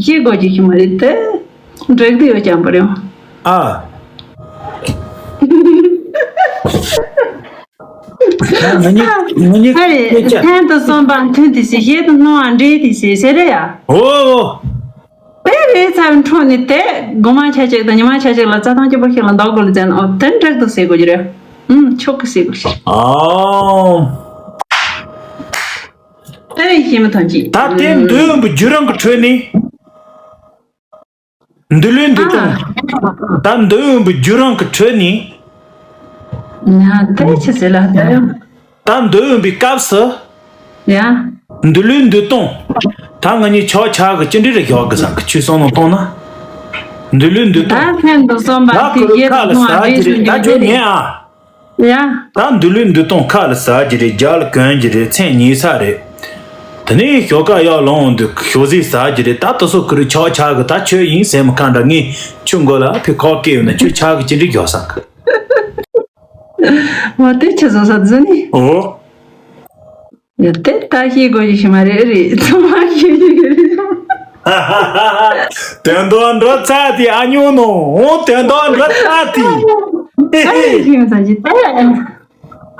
ཤེས་དགོས་ཀྱི་མ་རེད་དེ། འགྲིག་དུ་ཡོད་ཀྱང་པོ་རེད། ཨ། ང་གཉིས་ང་གཉིས་ཧ་རེད་སྐད་ཆ། སེམས་དང་བསམ་པ་མཐུན་དེ་ཞེས་ཤེས་དང་སྣང་བ་འདྲེས་དེ་ཞེས་ཟེར་རེད་ཡ། ཨོ་ཨོ། དཔེ་རེད་ཚར་འཕྲོ་ནི་དེ་དགོང་མ་ཆ་གཅིག་དང་ཉི་མ་ཆ་གཅིག་ལ་རྩྭ་ཐང་སྐྱིད་པོ་ཞིག་ལ་འདག་དགོས་ལ་ཟེར་ན་ཨོ་དེ་འགྲིག་ཏུ་ཟེར་དགོས་ཀྱི་རེད། ཨུམ་ཆོག་གི་ཟེར་དགོས་ཀྱི་རེད། ཨོ། ད་ཡིན་ཤེས་མི་ཐོན་ཅིག་ད་དེ་འདོད་ཡོན་པའི་རྒྱུ་རང་གི་ཁྲོད་ནས། འདོད་ལུས་འདོད་སྟངས། ད་འདོད་ཡོན་པའི་རྒྱུ་རང་གི་ཁྲོད་ནས། ཡ་དེ་ཆི་ཟེར་ལ་ད་ཡང་། ད་འདོད་ཡོན་པའི་སྐབས་སུ། ཡ། འདོད་ལུས་འདོད་སྟངས། ད་ང་གཉིས་ཆོག་ཆག་གི་ཅི་འདྲ་རེ་ཞོག་གི་བསམ་གི་ཆོས་བསམ་བློ་གཏོང་ན། འདོད་ལུས་འདོད་ད་སྟངས། ཕན་དུ་སོང་བ་ད་དེ་ཁོ་རུ་ཡེ་ཁ་ལ་དུ་ཟ་རྒྱུ་རེད། ད་ཁྱོད་ཉན་ཨ། ཡ། ད་འདོད་ལུས་འདོད་སྟངས་ཁ་ལ་ཟ་རྒྱུ་རེད། རྒྱབ་ལ་གོན་རྒྱུ་རེད། མཚན་ཉིད་ས་རེད། དེ་ནས་ཞོགས་ཀ་ཡར་ལངས་དུས་ཞོགས་ཟས་ཟ་རྒྱུ་རེད། ད་དེ་ཚོ་ཁོ་རུ་ཆག་ཆག་གི་ད་ཆོས་ཡིན་ཟེར་མི་ཁ་འདྲ་ངས་ཁྱོད་མགོ་ལ་ཕི་ཁོག་སྐེ་ཡོད་ན་ཁྱོད་ཆག་གི་ཅི་འདྲ་རྒྱག་ས་གི་འོ་དེ་ཆི་བཟོ་ས་ཟེར་ནི། འོ། ཡ་དེ་ད་ཤེས་དགོས་ཀྱི་ཤི་མ་རེད་རེད་ཚང་མ་ཤེས་ཀྱི་རེད། དོན་དག་འགྲོ་ཚར་དེ་ཨ་ཉོ་ནོ། འོ་དོན་དག་འགྲོ་ཚར་དེ། ཨ་ཡི་ཤེས་མ་ཚར་གྱི་ད།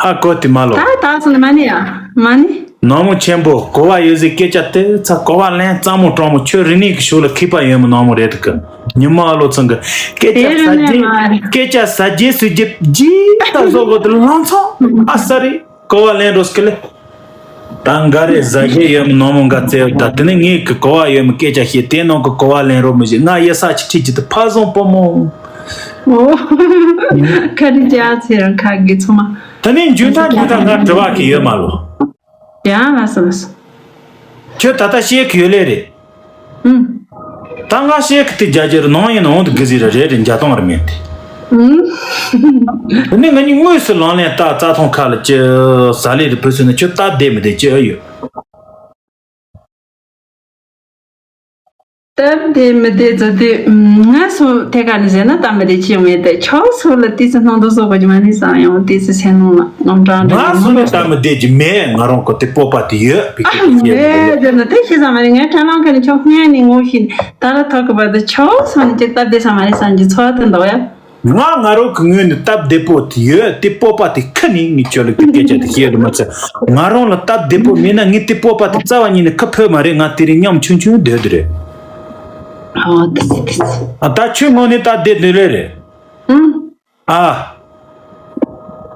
ཧ་གོ་དེ་མ་ལོ། ད་ད་སོང་ནི་མ་ནི་ཡ། མ་ནི། ནག་མོ་ཆེན་པོ་གོ་བ་ཡོད་ཟིག་སྐད་ཆ་དེ་ཚ་གོ་བ་ལེན་གཙང་མོ་དྲང་མོ་ཁྱོད་རིག་གནས་ཀྱི་ཕྱོགས་ལ་མཁས་པ་ཡོད་མོ་ནག་མོ་རེད་དུ་གི་ཉི་མ་ཨ་ལོ་ཚང་གི་སྐད་ཆ་དེ་ཟ་རྒྱུ་རེད་ནི་མ་རེད། སྐད་ཆ་ཟ་རྒྱུ་སུ་རྒྱུ་ཇི་ལྟ་བཟོ་གོ་དེ་ལང་ཚོ་ཨ་ས་རེད། གོ་བ་ལེན་རོགས་སྐལ། ད་འགའ་རེ་ཟ་གི་ཡོད་མི་ནོར་མོ་འགའ་བཙལ་ད་དེ་ནི་ངས་གི་གོ་བ་ཡོད་མི་སྐད་ཆ་བཤད་དེ་ནང་གི་གོ་བ་ལེན་རོགས་མི་བྱེད། ང་ཡེ་ས་ཅི་ཁྲིད་ཀྱི་དུ་ཕ་བཟང་པོ་མོ། ཨོ། ཁ་རི་ཅག་ཚེ་རང་ཁ་གི་ཚོ་མ། ད་ནི་འཇུ་ཐག་འཇུ་ཐག་ང་དྲི་བ་གི་ཡོད་མ་ལོ། ཡང་ལ་སོ་ལ་སོ། ཁྱོད་ད་ལྟ་བཤད་གི་ཡོད་ལེ་རེད། ཨུམ། ད་ང་བཤད་གི་དེ་རྒྱ་ཇེ་རུ་ནང་ཡིན་ནང་དུ་གི་ཟི་ར་རེད་རེད་འཇའ་དང་ར་མེད་དེ། ཨུམ། ནི་ང་གཉིས་དངོས་སུ་ལང་ལེན་ལྟ་རྩྭ་ཐང་ཁ་ལ་ཅི་ཟ་ལེ་རེ་བུ་སུ་ནི་ཁྱོད་སྟབས་བདེ་མི་བདེ་ཅི་ཨ་ཡོད། སྟབས་བདེ་མི་བདེ་ཟེར་དུས་ང་སུ་ཐད་ཀ་ནི་ཟེར་ན་སྟབས་མི་བདེ་ཅི་མེད་དེ་ཁྱོད་སུ་ལ་ཏི་སི་སྣང་དུ་སོགས་པ་ཅི་མ་ནི་བསམ་ཡང་ཏི་སི་སེམས་ནང་ལ་ངམ་གྲང་ང་སུ་ལ་སྟབས་མི་བདེ་ཅི་མེད། ང་རང་གོ་དེ་སྤོབས་པ་དེ་ཡོད་པའི་སྐད་ཆ་བཤད་མེད་ཟེར་ན་དེ་ཤེས་ས་མ་རེད། ངས་ཁྲ་ལང་ཁ་ནི་ཁྱོད་སྔོན་ནས་ངོ་ཤེས་ད་ལ་ཐོག་གི་བར་དུ་ཁྱོད་སུ་ནི་ཅི་སྟབས་བདེ་ས་མ་རེད་བསམ་གྱི་ཚོར་བ་དེ་འདུག་ཡ། ང་ང་རང་གི་ངོས་ནས་སྟབས་བདེ་པོ་དེ་ཡོད་དེ་སྤོབས་པ་དེ་ཁ་ནས་ངས་ཁྱོད་ལ་དེ་སྐད་ཆ་དེ་བཤད་དུ་མ་ཚད། ང་རང་ལ་སྟབས་བདེ་པོ་མེད་ན་ངས་དེ་སྤོབས་པ་དེ་རྩ་བ་ཉིད་ནས་ཁ་ཕོད་མ་རེད། ང་དེ་རིང་ཉམ་ཆུང་ཆུང་སྡོད་དེ་རེད། ཨོ་དེ་སི་དེ་སི། ཨ་ད་ཁྱོད་ངོས་ནས་སྟབས་བདེ་འདོད་ལེ་རེད། ཨང་། ཨ།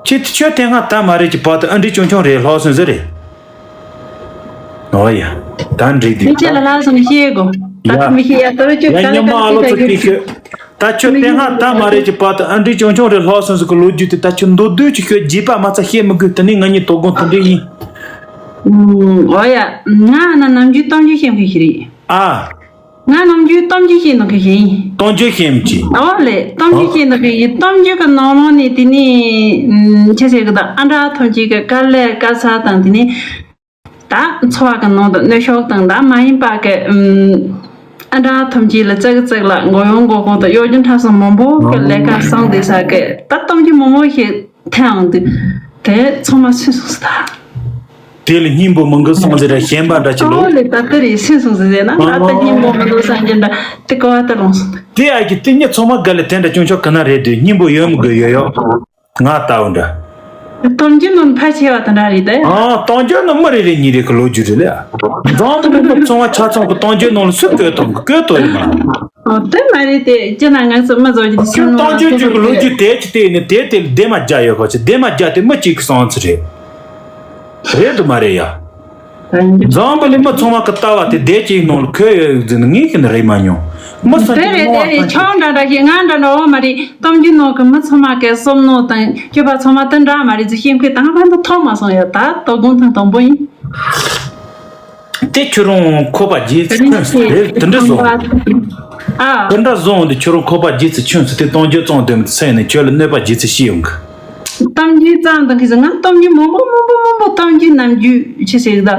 ཁྱེད་ཁྱོད་དེ་སྔ་ད་མ་རེད་ཀྱི་བར་དུ་ཨ་འདྲི་ཆུང་ཆུང་རེད་ལྷག་སོང་ཟེར་རེད། ཨོ་ཡ། ད་འགྲིག་དུས་མི་ཁྱེད་ལ་ལྷག་སོང་ཤེས་གོ་ད་ཡ། མི་ཤེས་ཡ་ད་རུ་ཁྱོད་ཡ་ག་ལ་ཉི་མ་ཨ་ལོ་ཚོ་གི་ཤོད། ད་ཁྱོད་དེ་སྔ་ད་མ་རེད་ཀྱི་བར་དུ་ཨ་འདྲི་ཆུང་ཆུང་རེད་ལྷག་སོང་ཟེར་གི་ལོ་རྒྱུས་དེ་ད་ཁྱོད་མདོར་བསྡུས་ཀྱི་ཤོད་རྗེས་པ་མ་ཚ་བཤད་མི་དགོས། དེ་ནས་ང་གཉིས་དོ་དགོང་དེ་འདྲ་ཡིན། ཨོ་ཡ། ང་ན་ནམ་རྒྱུན་གཏམ་རྒྱུད་བཤད་མཁན་ཞིག་རེད། ཨ། ང་ནམ་རྒྱུན་གཏམ་རྒྱུད་བཤད་མཁན་ཞིག་ཡིན། གཏམ་རྒྱུད་བཤད་མི་ཅི། ཨོ་ལེ་གཏམ་རྒྱུད་བཤད་མཁན་ཞིག་ཡིན། གཏམ་རྒྱུད་ཀྱི་ནང་ལོགས་ནས་དེ་ནས་ཆི་ཟེར་གི་ད་ཨ་འདྲ་ཐམས་ཅད་ཀྱི་དཀའ་ལས་དཀའ་ཚེགས་དང་དེ་ནས་ད་འཚོ་བ་གི་ནང་དུ་གནོན་ཤུགས་དང་ད་མ་ཡིན་པ་གི་ཨ་འདྲ་ཐམས་ཅད་ལ་ཙག་ཙག་ལ་མགོ་གཡོག་མགོ་སྐོར་དང་གཡོ་སྒྱུ་འཁྲབ་སོང་མང་པོ་གི་ལས་ཀ་བསམ་བསྡད་ས་གི་ད་གཏམ་རྒྱུད་མང་པོ་ཞིག་ཐལ་འོང་དུས་དེ་ཚང་མ་སུན་སོང་ཟེར་ད། དེ་ལ་སྙིང་པོ་མི་འགུལ་སོང་ཟེར་ར་ཞེན་པ་འདྲ་ཅིག་ལོ། ཨོ་ལེ་ད་ལྟ་རེད་སུན་སོང་ཟེར་ཟེར་ན་ད་ལྟ་སྙིང་པོ་མི་འདུག་བསམ་གྱི་འདྲ་དེ་གོ་བ་ད་ལོང་སོང་། དེ་ཨ་ཀི་དེ་ཉིད་ཚང་མ་ག་ལ་དེ་འདྲ་ཅུང་ཆོག་གི་ན་རེད་དུས་སྙིང་པོ་ཡོད་མི་དགོས་ཡོད་ཡོད། ང་ལྟ་བུ་འདྲ། གཏམ་རྒྱུད་ནང་ཕལ་ཆེ་བ་དེ་འདྲ་རེད་དེ། ཨ་གཏམ་རྒྱུད་ནང་མི་རེ་རེ་གཉིས་རེ་གི་ལོ་རྒྱུས་རེད་ལ། འཛམ་བུ་གླིང་མི་ཚང་བ་ཆ་ཚང་གི་གཏམ་རྒྱུད་ནང་ལ་སུ་བཀོད་གཏོང་གི་བཀོད་གཏོང་ཡོད་མ། ཨོ་དེ་མ་རེད་དེ་ཅི་ན་ང་ཚོ་མི་བཟོ་རྒྱུ་དེ་ཁྱོད་སེམས་ནང་གཏམ་རྒྱུད་ཅིག་གི་ལོ་རྒྱུས་དེ་ཅི་དེ་ནི་དེ་དེ་ལ་ལྡེ་མ་རྒྱ་ཡོད་ག་ཅི་ལྡེ་མ་རྒྱ་དེ་མི་གཅིག་གི་བསམ་ཚུལ་རེད། རེད་དུ་མ་རེད་ཡ། འཛམ་བུ་གླིང་མི་ཚང་མ་གི་ལྟ་བ་དེ་བདེ་སྐྱིད་ནང་ལ་འཁོད་ཡོད་ཟེར་ནས་ངས་ཀྱི་ནི་རེད་མ་མྱོང་། མི་སུ་དེ་གཅིག་རེད་མང་དེ་བ་རེད་ཁྱོད་འདྲ་འདྲ་ཞིག་ང་འདྲ་འདྲ་འོ་མ་རེད། གཏམ་རྒྱུད་ནང་གི་མི་ཚང་མ་གི་བསམ་མནོ་དང་སྤྱོད་པ་ཚང་མ་དེ་འདྲ་མ་རེད་ཟེར་ཤེས་མཁན་ད་ང་ཕན་ཐོགས་མ་སོང་ཡ་ད་དོ་དགོང་ཐེངས་དང་པོ་ཡིན། དེ་ཁྱོད་རང་ཁོ་པ་རྗེས་ཚིག་ཁྱོད་ཟེར་དེ་འདྲ་བཟོ། ཨ། དེ་འདྲ་བཟོ་འོང་དུས་ཁྱོད་རང་ཁོ་པ་རྗེས་ཚིག་ཁྱོད་ཟེར་དེ་གཏམ་རྒྱུད་གཙང་དོན་མི་ཚེ་ནས་ཁྱོད་ལ་གནོད་པ་རྗེས་ཚིག་ཤི་ཡོང་གི། གཏམ་རྒྱུད་ཙམ་དང་གི་ཟེར་ང་གཏམ་རྒྱུད་མང་པོ་མང་པོ་མང་པོ་གཏམ་རྒྱུད་ནམ་རྒྱུན་ཆི་ཟེར་གི་ད།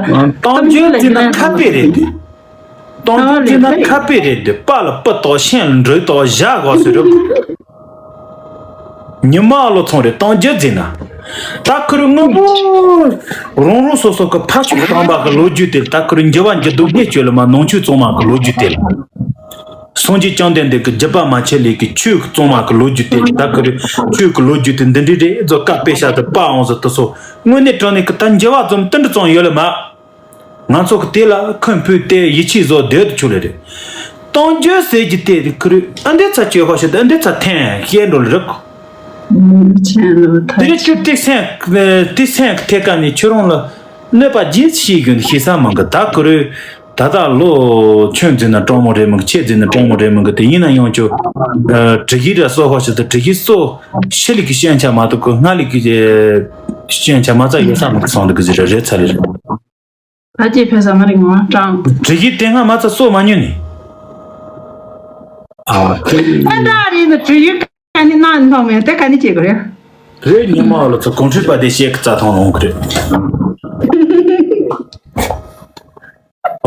གཏམ་རྒྱུད་ལ་ཅི་ན་ཁ་དཔེ་རེད་དེ། གཏམ་རྒྱུད་ཅི་ན་ཁ་དཔེ་རེད་དེ་པ་ལ་པི་དོག་ཤན་ལ་འབྲུ་དོག་བཞག་གོ་ཟེར་རུ། ཉི་མ་ལོ་ཚོང་རེད་གཏམ་རྒྱུད་ཟེར་ན། ད་ཁུ་རུ་དངོས་པོ། རང་རང་སོ་སོ་གི་ཕ་ཆོས་དམ་པ་གི་ལོ་རྒྱུས་དེ་ད་ཁུ་རུ་འགྱུར་བ་འགྱུར་ལྡོག་ངས་བཅོས་ལ་མ་ནང་ཆོས་གཙང་མ་གི་ལོ་རྒྱུས་དེ་ལ། སངས་རྒྱས་བཅོམ་ལྡན་འདས་ཀྱི་བརྒྱུད་པ་མ་ཆད་ལས་ཀྱི་ཆོས་གཙང་མ་གི་ལོ་རྒྱུས་དེ་ད་ཁུ་རུ་ཆོས་ཀྱི་ལོ་རྒྱུས་དེ་འདི་འདྲའི་རེད་ཟོ་ཀ་དཔེ་ཤ་དུ་པ་འོང་ཟོ་དུ་སོ་དངོས་གནས་དྲང་གནས་ཀྱི་ད་འགྱུར་བ་ཙམ་དུ་འདྲ་ཙང་ཡོད་ལ་མ། ང་ཚོ་གི་དེ་ལ་ཁོན་ཕུད་དེ་ཡིད་ཆེས་བཟོ་སྡོད་དུ་ཆུག་ལེ་རེད། གཏམ་རྒྱུད་ཟེར་གྱི་དེ་རེད་ཁུ་རུ་ཨ་འདི་ཚ་བཅོས་ཧོ་ཤེ་ད་ཨ་འདི་ཚ་ཐན་ཤེས་འགྲོ་ལེ་རེད། ཆེན་ལོ་ཐ་དེ་རེད་ཁྱོད་ཏི་སེང་ཏི་སེང་གི་ཐད་ཀ་ནས་ཁྱོད་རང་ལ་ གནོད་པ་རྒྱས་ཤིག་གི་ཤེས་ས་མང་གི། ད་ཁོ་རེ་ད་ལྟ་ལོ་ཆུང་འཛིན་ན་གྲོང་མོ་རེད་མང་གི། ཆེ་འཛིན་ན་གྲོང་མོ་རེད་མང་གི། དེ་ཡིན་ན་ཡང་ཁྱོད་དྲི་གི་ར་གསོ་ཧོ་ཞིག་ཏུ་དྲི་གི་གསོ་ཤི་ལི་གི་ཤན་ཆ་མ་གཏོགས་ཁོ་སྔ་ལི་གི་ཤན་ཆ་མ་ཚ་ཡོད་ས་མང་གི་སོང་འདུག་གི་ཟེར་ར་རེད་ཚ་ལི་རེད། ད་ཅི་ཕེ་ས་མ་རིང་བ་ཀྲང་། དྲི་གི་དེ་སྔ་མ་ཚ་གསོ་མ་ཉོས་ནི། ཨ་ཁྱོད་ཨ་ད་རེད་ནི་དྲི་གི་ག་ནི་ན་ནི་ཐོག་མེད་དེ་ག་ནི་བྱེད་དགོས་རེད། རེད། ཉི་མ་ལོ་ཚོ་གོང་ཁྲི་པ་དེ་ཤེས་ཀི་རྩ་ཐང་ལོང་གི་རེད།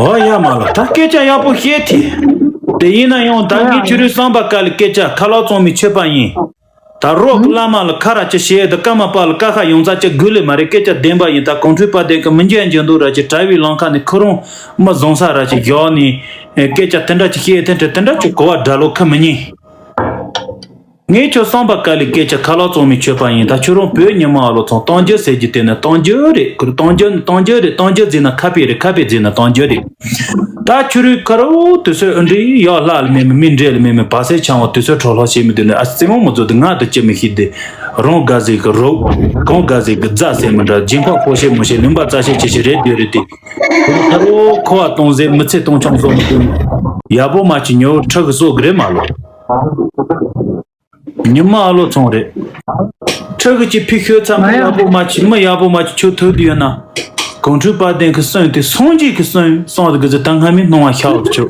ཨོ་ཡ་མ་ལོ་ད་སྐད་ཆ་ཡག་པོ་བཤད་དེ། དེ་ཡིན་ན་ཡང་ད་ངས་ཁྱོད་རའི་བསམ་པ་དཀའ་ལས་སྐད་ཆ་ཁ་ལག་བཙོང་མི་ཆོད་པ་ཡིན། ད་རོགས་ཀྱི་བླ་མ་ལ་ཁ་ར་ཅི་བཤད་དེ་ཀརྨ་པ་ལ་ཀ་ཁ་ཡོང་ཚ་ཅི་དགོས་ལེ་མ་རེད། སྐད་ཆ་བདེན་པ་ཡིན། ད་གོང་ཁྲི་པ་དེ་གི་མི་འཇོན་འཇོན་འདུག་ར་ཅི་གྲྭ་བའི་ལམ་ཁ་ནས་ཁོ་རང་མི་བཟང་ས་ར་ཅི་བཞག་ནས་སྐད་ཆ་དེ་འདྲ་ཅི་བཤད་དེ་འདྲ་དེ་འདྲ་ཅི་གོ་བ་འདྲ་ལོ་ཁ་མི་ཉན། ངས་ཁྱོད་བསམ་པ་དཀའ་ལས་སྐད་ཆ་ཁ་ལག་བཙོང་མི་ཆོད་པ་ཡིན། ད་ཁྱོད་རང་བོད་ཉི་མ་ཨ་ལོ་ཚང་གཏམ་རྒྱུད་ཟེར་རྒྱུ་དེ་ནི་གཏམ་རྒྱུད་རེད། ཁུར་གཏམ་རྒྱུད་ནི་གཏམ་རྒྱུད་རེད། གཏམ་རྒྱུད་ཟེར་ན་ཁ་དཔེ་རེད། ཁ་དཔེ་ཟེར་ན་གཏམ་རྒྱུད་རེད། ད་ཁྱོད་རའི་ཁ་རོ་དུས་ཚོད་ཨ་འདྲི་ཡག་ལྷག་ལ་མེད་མི་མི་འདྲེ་ལ་མེད་མི་བ་སེ་ཆང་བ་དུས་ཚོད་འཕྲོ་ལྷག་བྱེད་མི་འདུག་ནི་ཨ་རྩེད་མོ་མི་བཟོ་འདུག་ང་དུ་ཅི་མི་ཤེས་དེ། རང་དགའ་ཟིག་གི་རོགས་གང་དགའ་ཟིག་གི་རྫ་ཟེར་མི་འདྲ། རྗེས་འཕགས་ཕོ་ཤེས་མོ་ཤེས་ལུང་པ་རྩ་ཤེས་ཅི་ཤེས་རེད་དེ་རེད་དེ། ཁ་རོ་ཁོ་བ་གཏོང་ཟེར་མི་ཚེ་གཏོང་ཆང་བཟོ་མི་འདུག་ཡག་པོ་མ་བྱེད་ཉོ་ཁྲག་གི་སོ་གི་རེད་མ་ལོ། ཉི་མ་ཨ་ལོ་ཚོང་རེད། ཁྲི་གི་ཅི་ཕི་ཤོད་ཚ་མི་ཡག་པོ་མ་ཆི་མི་ཡག་པོ་མ་ཆི་ཆོ་ཐུག་དུས་ཡོད་ན། གོང་ཁྲི་དཔལ་ལྡན་གི་སོན་དེ་སངས་རྒྱས་ཀྱི་སོན་སོང་དུ་གི་ཟི་ད་སྔ་མི་སྣང་བ་ཤ་བར་ཆོ།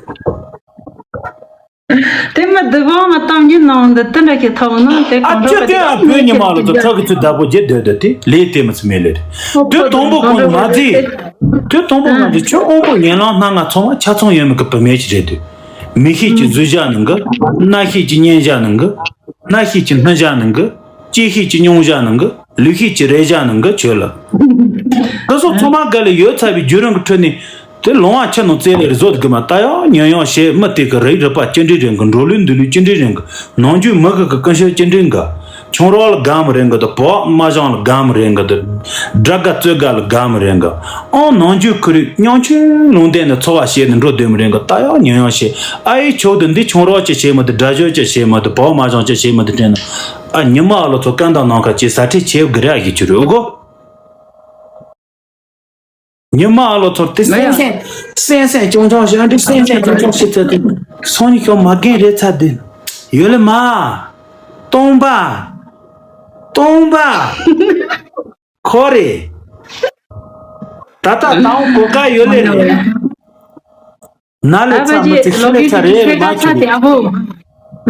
དེ་མི་སྡུག་བོ་མ་གཏོང་རྒྱུ་ནང་འདི་དེ་འདྲ་ཞིག་ཐོབ་ན་དེ་ཨ་གོང་ཁྲི་ཅི་དཔལ་ལྡན་དེ་ཨ་བོད་ཉི་མ་ལོ་ཚོ་ཁྲི་གི་ཚུལ་བདག་པོ་རྒྱུ་སྡོད་སྡོད་དེ་ལས་དེ་མི་ཚི་མེད་ལེ་རེད། དུས་དང་པོ་ཁོང་ང་ཚི་དུས་དང་པོ་ང་ཚི་ཆོ་དབང་པོ་ཉེ་ལམ་སྣ་ང་ཚང་མ་ཆ་ཚང་ཡོད་མི་གི་བུད་མེད་ཅིག་རེད་དུས། མིག་ཤེས་ཀྱི་གཟུགས་བཞག་ནང་གི། རྣ་ཤེས་ཀྱི་སྙན་བཞག་ནང་གི། སྣ་ཤེས་ཀྱི་སྣུམ་བཞག་ནང་གི། ལྕེ་ཤེས་ཀྱི་མྱོང་བཞག་ནང་གི། ལུས་ཤེས་ཀྱི་རེག་བཞག་ནང་གི་ཆོས་ལ། འདི་སོགས་ཚང་མ་འགའ་ལས་ཡོད་ཚར་བའི་བརྒྱུད་རིམ་གྱི་ཁྲོད་ནས། དེ་ལོང་བ་ཆེ་ནང་རྩེ་ལེར་བཟོ་དགོས་མ་ད་ཡང་ཉོན་ཡང་བྱེད་མི་དེ་གི་རིགས་རུས་པ་ཅི་འདྲའི་རིང་གི། འགྲོ་ལུགས་འདུལ་ལུགས་ཅི་འདྲའི་རིང་གི། ནང་རྒྱུད་མི་གི་གི་ཀུན་སྤྱོད་ཅི་འདྲའི་འགའ། ཁྱུང་རོགས་ལ་དགའ་མི་རེད་འགི་དང་། བོག་མ་ཞང་ལ་དགའ་མི་རེད་འགི་དང་། དགྲ་དགའ་བཙོད་དགའ་ལ་དགའ་མི་རེད་འགི། ཨང་ནང་རྒྱུད་ཁུ་རིགས་སྙིང་ཆུང་ལུང་བསྟན་ནས་འཚོ་བ་བྱས་ནས་འགྲོ་སྡོད་མི་རེད་འགི། ད་ཡང་ཉོན་ཡང་བྱེད། ཨ་ཡི་ཆོག་ཏུ་འདི་ཁྱུང་རོགས་ཅི་བྱེད་མི་དེ། དགྲ་བཅོམ་ཅི་བྱེད་མི་དེ། བོག་མ་ཞང་ཅི་བྱེད་མི་དེ་དྲན་ན། ཨ་ཉི་མ་ཨ་ལོ་ཚོ་སྐད་མདངས་ནང་ཁ་ཅི་ཟ་ཁྲེལ་བྱེད་དགི་ར་ཡི་ཆུ་རུ་ཨུ་གོ། ཉི་མ་ཨ་ལོ་ཚོར་དེ་སེམས་སེམས་སེམས་སེམས་ཅུང་ཅུང་ཞིག་ཨ་འདྲི་སེམས་སེམས་ཅུང་ཅུང་ཞིག་ཚོད་དེ་སང་ཉིན་ཤོག་མ་རྒན་རེད་ཚ་དེ་ཡོད་ལེ་མ། སྟོང་པ། སྟོང་པ། ཁོ་རེ། ད་ལྟ་དང་གོ་ཀ་ཡོད་ལེ་རེད། ན་ལེ་ཚ་མི་ཚེ་ཤི་ལེ་ཚ་རེད་ལེ་མ་ཆུ་རེད།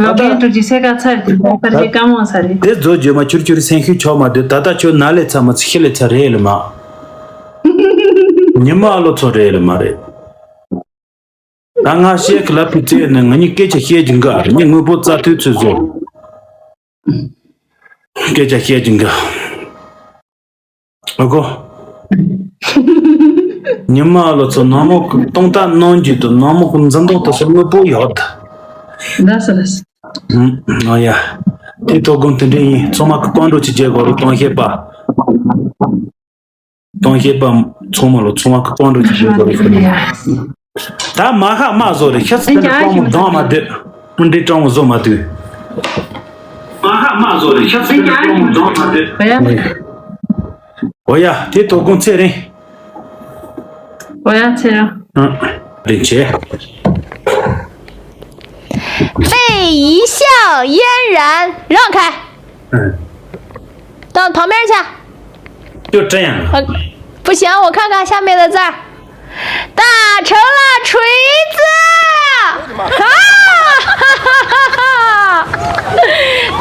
ལོ་རྒན་ཀྲུ་ཅི་སེ་ཀ་ཚར་དེ་ད་ལྟ་ཀ་མོ་ས་རེད། དེ་བཟོ་བརྗོད་མ་ཆུར་ཆུར་སེང་ཤུ་ཆོག་མ་དུས་ད་ལྟ་ཁྱོད་ན་ལེ་ཚ་མི་ཚེ་ཤི་ལེ་ཚ་རེད་ལེ་མ། ཉི་མ་ཨ་ལོ་ཚོ་རེད་ལེ་མ་རེད། ད་ང་བཤད་ཀི་ལབ་པའི་རྩེ་ནས་ང་གཉིས་སྐད་ཆ་བཤད་ཀྱི་འགའ་རེ་ངས་དངོས་པོ་རྩ་མཐུན་ཚོད་བཟོ། སྐད་ཆ་བཤད་ཀྱི་འགའ། ཨ་གོ། ཉི་མ་ཨ་ལོ་ཚོ་ནང་མོ་གི་སྟོང་རྟགས་ནང་རྒྱུད་དུ་ནང་མོ་གི་འཛིན་སྟངས་དུ་སོགས་དངོས་པོ་ཡོད། ལགས་སོ་ལགས་སོ། ཨ་ཡ། དེ་དོ་དགོང་དེ་འདྲ་ཡིན། ཚང་མ་གི་བཀའ་འགྲོ་ཅིག་རྒྱལ་དགོས་རུ་གཏོང་ཤེས་པ། གཏོང་ཤེས་པ་ཚང་མ་ལ་ཚང་མ་གི་བཀའ་འགྲོ་ཅིག་རྒྱལ་དགོས་རུ་གཏོང་ཤེས་པ། ད་མ་ཧ་མ་བཟོ་རེ་ཤ་ཚ་ནི་སྤྲང་མོ་སྡང་མ་སྡོད། འདི་སྤྲང་མོ་བཟོ་མ་སྡོད། མ་ཧ་མ་བཟོ་རེ་ཤ་ཚ་ནི་སྤྲང་མོ་སྡང་མ་སྡོད། ཨོ་ཡ། དེ་དོ་དགོང་ཚེ་རིང་། 我要吃了。 ཨ། རིན་ཆེ། 被一笑嫣然让开。 嗯。 到旁边去。 就这样了。 呃，不行，我看看下面的字儿。打成了锤子。啊！哈哈哈哈哈！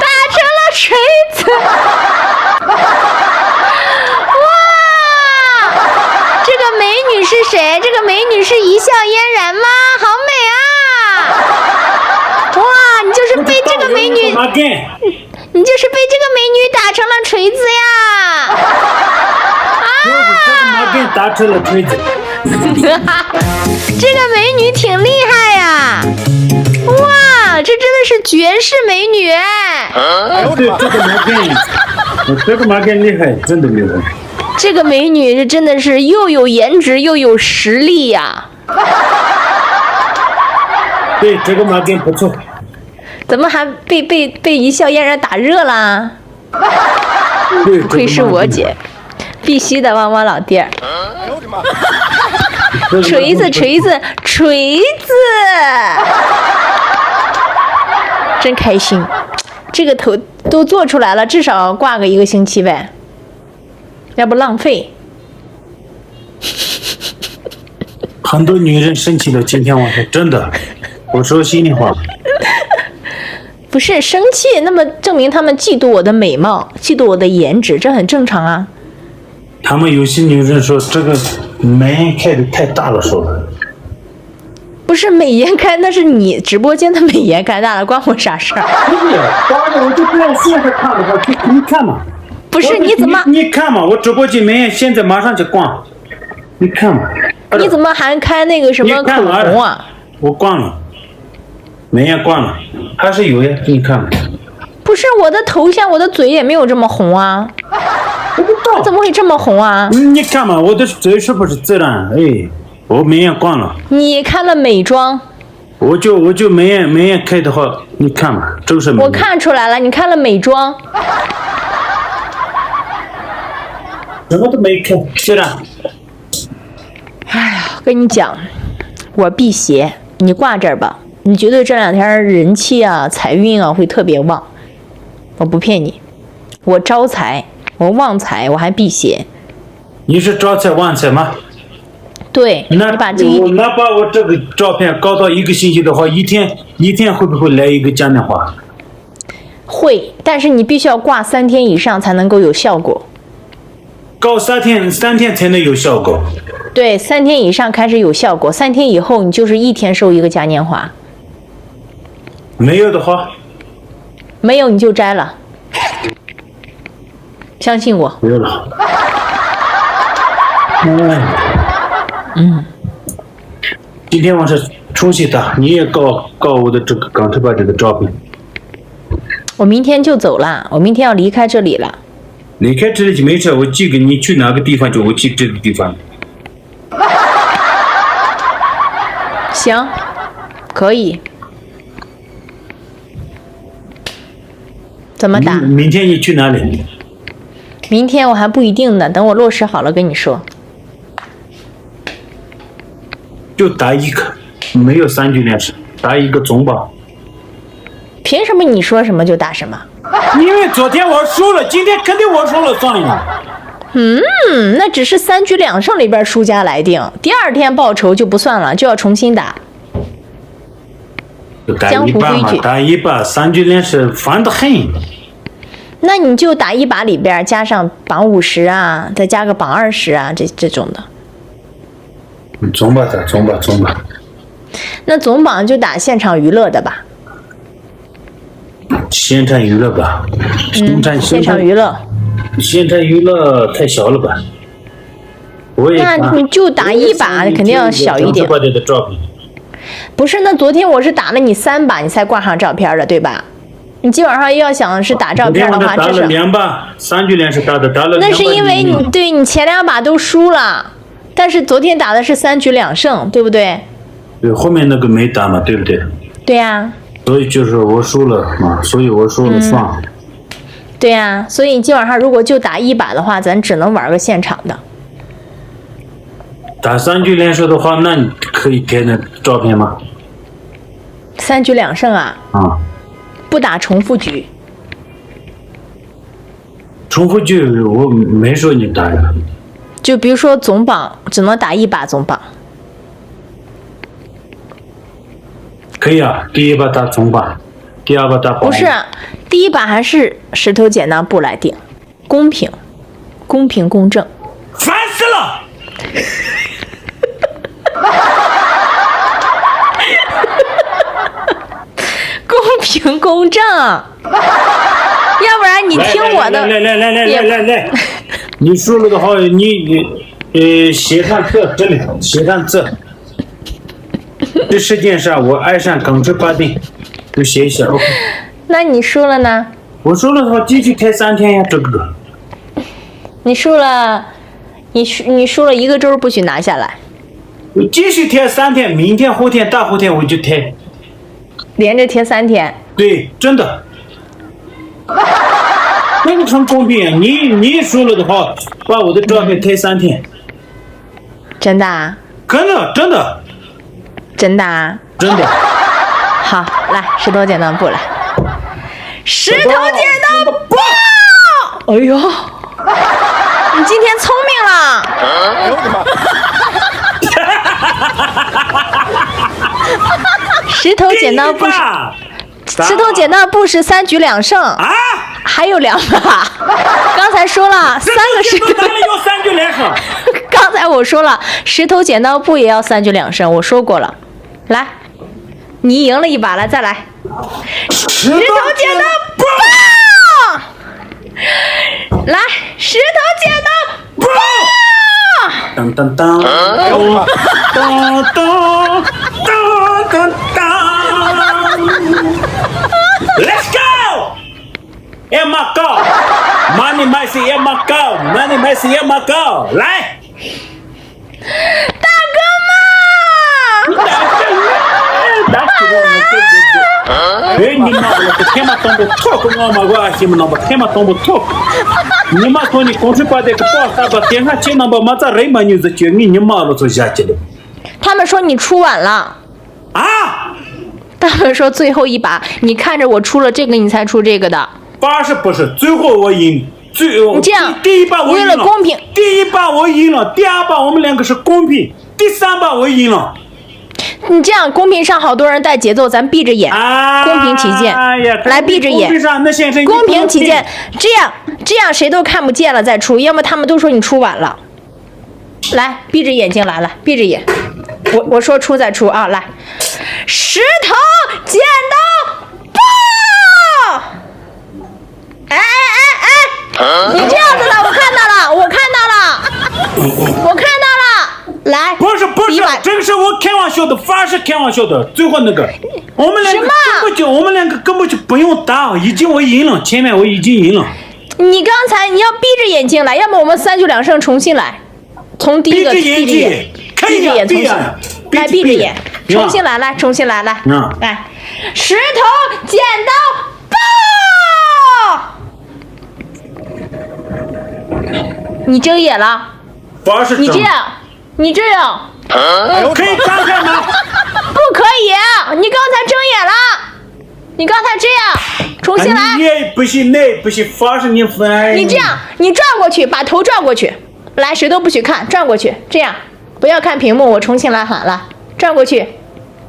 打成了锤子。哇！这个美女是谁？这个美女是一笑嫣然吗？好美啊！哇，你就是被这个美女。 你就是被这个美女打成了锤子呀！啊！ 这个美女挺厉害呀！哇，这真的是绝世美女哎！ 对，这个毛病，这个毛病厉害，真的厉害。 这个美女是真的是又有颜值又有实力呀！ 对，这个毛病不错。 怎么还被被被一笑嫣然打热了？ 对，不愧是我姐，必须的，汪汪老弟儿。锤子，锤子，锤子，真开心。这个头都做出来了，至少挂个一个星期呗，要不浪费。很多女人生气了，今天晚上真的，我说心里话。不是生气，那么证明他们嫉妒我的美貌，嫉妒我的颜值，这很正常啊。他们有些女人说这个门开的太大了，说的。不是美颜开，那是你直播间的美颜开大了，关我啥事儿？不是，当时我就在线上看的话，就你看嘛。不是，你怎么你你看嘛，我直播间门现在马上就关，你看嘛。你怎么还开那个什么口红啊？我关了，门也关了，还是有呀，你看嘛。不是我的头像，我的嘴也没有这么红啊，我不知道，怎么会这么红啊？你看嘛，我的嘴是不是自然？哎，我门也关了，你开了美妆，我就我就门也门也开的话，你看嘛，这个是我看出来了，你开了美妆。什么都没开，是的。哎呀，我跟你讲，我辟邪，你挂这儿吧，你绝对这两天人气啊、财运啊会特别旺。我不骗你，我招财，我旺财，我还辟邪。你是招财旺财吗？对，那你把这一我那把我这个照片搞到一个星期的话，一天一天会不会来一个嘉年华？会，但是你必须要挂三天以上才能够有效果。搞三天三天才能有效果。对，三天以上开始有效果，三天以后你就是一天收一个嘉年华。没有的话，没有你就摘了，相信我。没有了。哎，嗯，今天晚上重新打，你也搞搞我的这个港特巴这个照片。我明天就走了，我明天要离开这里了。离开这里就没事，我寄给你去哪个地方就我寄这个地方。行，可以。怎么打？明天你去哪里？明天我还不一定呢，等我落实好了跟你说。就打一个，没有三局连胜，打一个总榜。凭什么你说什么就打什么？因为昨天我输了，今天肯定我输了算了。嗯，那只是三局两胜里边输家来定，第二天报仇就不算了，就要重新打。打一把嘛，打一把，三局连胜烦得很。那你就打一把里边加上榜五十啊，再加个榜二十啊，这这种的。总吧，打总吧，总吧。那总榜就打现场娱乐的吧。现场娱乐吧，嗯，现场娱乐，现场娱乐太小了吧？我也那你就打一把，肯定要小一点。的照片。不是，那昨天我是打了你三把，你才挂上照片的，对吧？你基本上要想是打照片的话，打了两把，三局连胜打的，打了。那是因为你对你前两把都输了，但是昨天打的是三局两胜，对不对？对，后面那个没打嘛，对不对？对呀。所以就是我输了嘛，所以我输了算了。对呀，所以你今晚上如果就打一把的话，咱只能玩个现场的。打三局连胜的话，那你可以贴那照片吗？三局两胜啊？啊，不打重复局。重复局我没说你打呀。就比如说总榜只能打一把总榜。可以啊，第一把打总榜，第二把打榜。不是，第一把还是石头剪刀布来定，公平，公平公正。烦死了！公平公正，要不然你听我的。来来来来来来来，你输了的话，你你呃写上字，这里写上字。这世界上我爱上港式八定，就写一下，OK。那你输了呢？我输了的话，继续开三天呀，这个。你输了，你输你输了一个周不许拿下来。我继续贴三天，明天、后天、大后天我就贴。连着贴三天。对，真的。那个很公平，你你输了的话，把我的照片贴三天。真的啊？真的，真的，真的啊？真的。好，来，石头剪刀布来。石头剪刀布。哎呦，你今天聪明了。石头剪刀布是，吧？石头剪刀布是三局两胜，啊？还有两把。刚才说了三个石头这都哪里有三局两胜？刚才我说了，石头剪刀布也要三局两胜，我说过了。来，你赢了一把，来再来。石头剪刀布。来，石头剪刀布。当当当当当当当当当。Let's go! Emma go! Money mercy, Emma go! Money mercy, Emma go! 来。大哥们，打死我！哎，你妈！我的天妈，当不错，跟我妈我还是那么天妈，当不错。你妈说你公司把这个报啥吧，点下去那么马上人嘛，你是觉你你妈了，坐下去了。他们说你出晚了。啊？他们说最后一把，你看着我出了这个，你才出这个的。八十不是，最后我赢，最后你这样第第一把我赢为了公平第一把我赢了，第二把我们两个是公平，第三把我赢了。你这样公屏上好多人带节奏，咱闭着眼，啊，公平起见，哎呀，来闭着眼，公屏上那先生，你公平起见，这样这样谁都看不见了再出，要么他们都说你出晚了。来，闭着眼睛来了，闭着眼，我我说出再出啊，来，石头剪刀布。哎哎哎哎，你这样子的，我看到了，我看到了，我看到了。来，不是不是第一把，这个是我开玩笑的，发是开玩笑的。最后那个，我们两个什么根本就，我们两个根本就不用打，已经我赢了，前面我已经赢了。你刚才你要闭着眼睛来，要么我们三局两胜重新来，从第一个闭着眼睛闭着眼，可以啊闭着眼重新闭啊，来，闭闭着眼，闭啊重新来，来，重新来，来，嗯来，石头剪刀布。你睁眼了，发是你这样，你这样，可以张开吗？不可以，你刚才睁眼了，你刚才这样，重新来。你也不行，那也不行，发是你翻。你这样，你转过去，把头转过去，来，谁都不许看，转过去，这样，不要看屏幕，我重新来喊，来，转过去，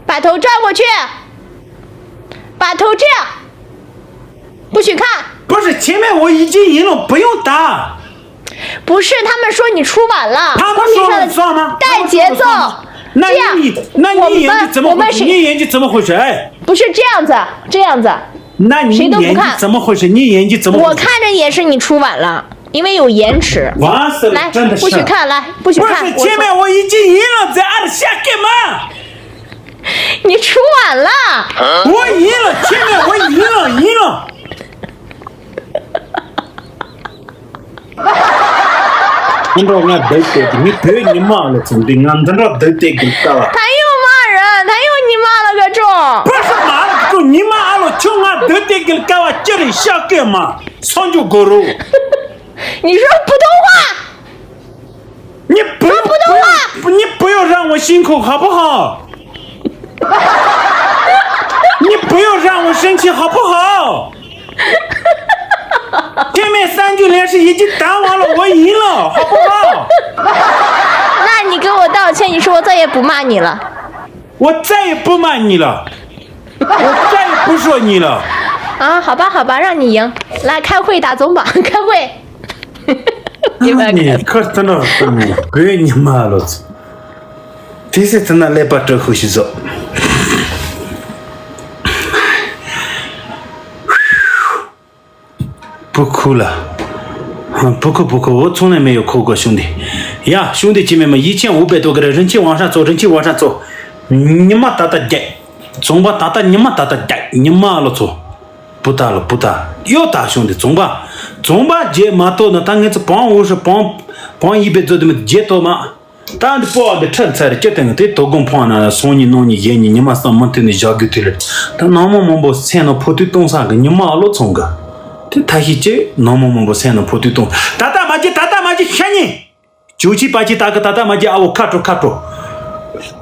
把头转过去，把头这样，不许看。不是，前面我已经赢了，不用打。不是，他们说你出晚了，他们说公屏上我算吗？带节奏他们说我算吗。那这样你那我们你演技怎么回事？我们是你演技怎么回事？哎，不是这样子，这样子，那你谁都不看演技怎么回事？你演技怎么回事？我看着也是你出晚了，因为有延迟。完死了，来，真的是。不许看，来，不许看。不是，我前面我已经赢了，在二十下干嘛？你出晚了，我赢了，前面我赢了，赢了。 ཁོང་ཁྲོ་ང་སྡུག་སྟེ་གི་མི་བོད་ཉི་མ་ལ་ཚོ་འདི་ང་འདི་འདྲ་སྡུག་སྟེ་གི་ལྟ་བ། 他又骂人，他又你骂了个钟。不是骂了个钟，你妈了，就俺都得给他干完，这里下干嘛？上就狗肉。你说普通话，你不要不懂啊不要，你不要让我辛苦好不好？你不要让我生气好不好？前面三局连胜已经打完了，我赢了，好不好？那你跟我道歉，你说我再也不骂你了。我再也不骂你了，我再也不说你了。啊，好吧，好吧，让你赢。来开会打总榜，开会。你们你可真的是狗你妈了！这是真的来把这口气说。 不哭了。嗯，不哭不哭，我从来没有哭过，兄弟。呀，兄弟姐妹们，一千五百多个人，人气往上走，人气往上走。你妈打打的，总把打打你妈打打的，你妈了走，不打了不打，要打兄弟，总把总把姐妈到那，他儿子帮我是帮帮一百做的么姐到嘛。 ད་འདི་པོ་འདི་ཁྲིད་ཚར་ཅི་སྟེང་དེ་དོ་དགོང་ཕང་ན་སོང་ཉིན་ནང་ཉིན་ཡེ་ཉིན་ཉི་མ་སང་མི་མཐུན་ནས་བཞག་རྒྱུ་དེ་རེད། ད་ནང་མི་མང་པོ་སེམས་ནང་ཕོ་ཐུག་གཏོང་ས་གི་ཉི་མ་ཨ་ལོ་ཚོང་གི། དེ་ཐ་ཤི་ཅེ་ནང་མི་མང་པོ་སེམས་ནང་ཕོ་ཐུག་གཏོང་། ད་ལྟ་མ་བྱེད་ད་ལྟ་མ་བྱེད་ཤ་ཉེ། ཇོ་ཆི་པ་ཆི་ད་གི་ད་ད་མ་རྒྱ་ཨ་བོ་ཁ་དྲོ་ཁ་དྲོ།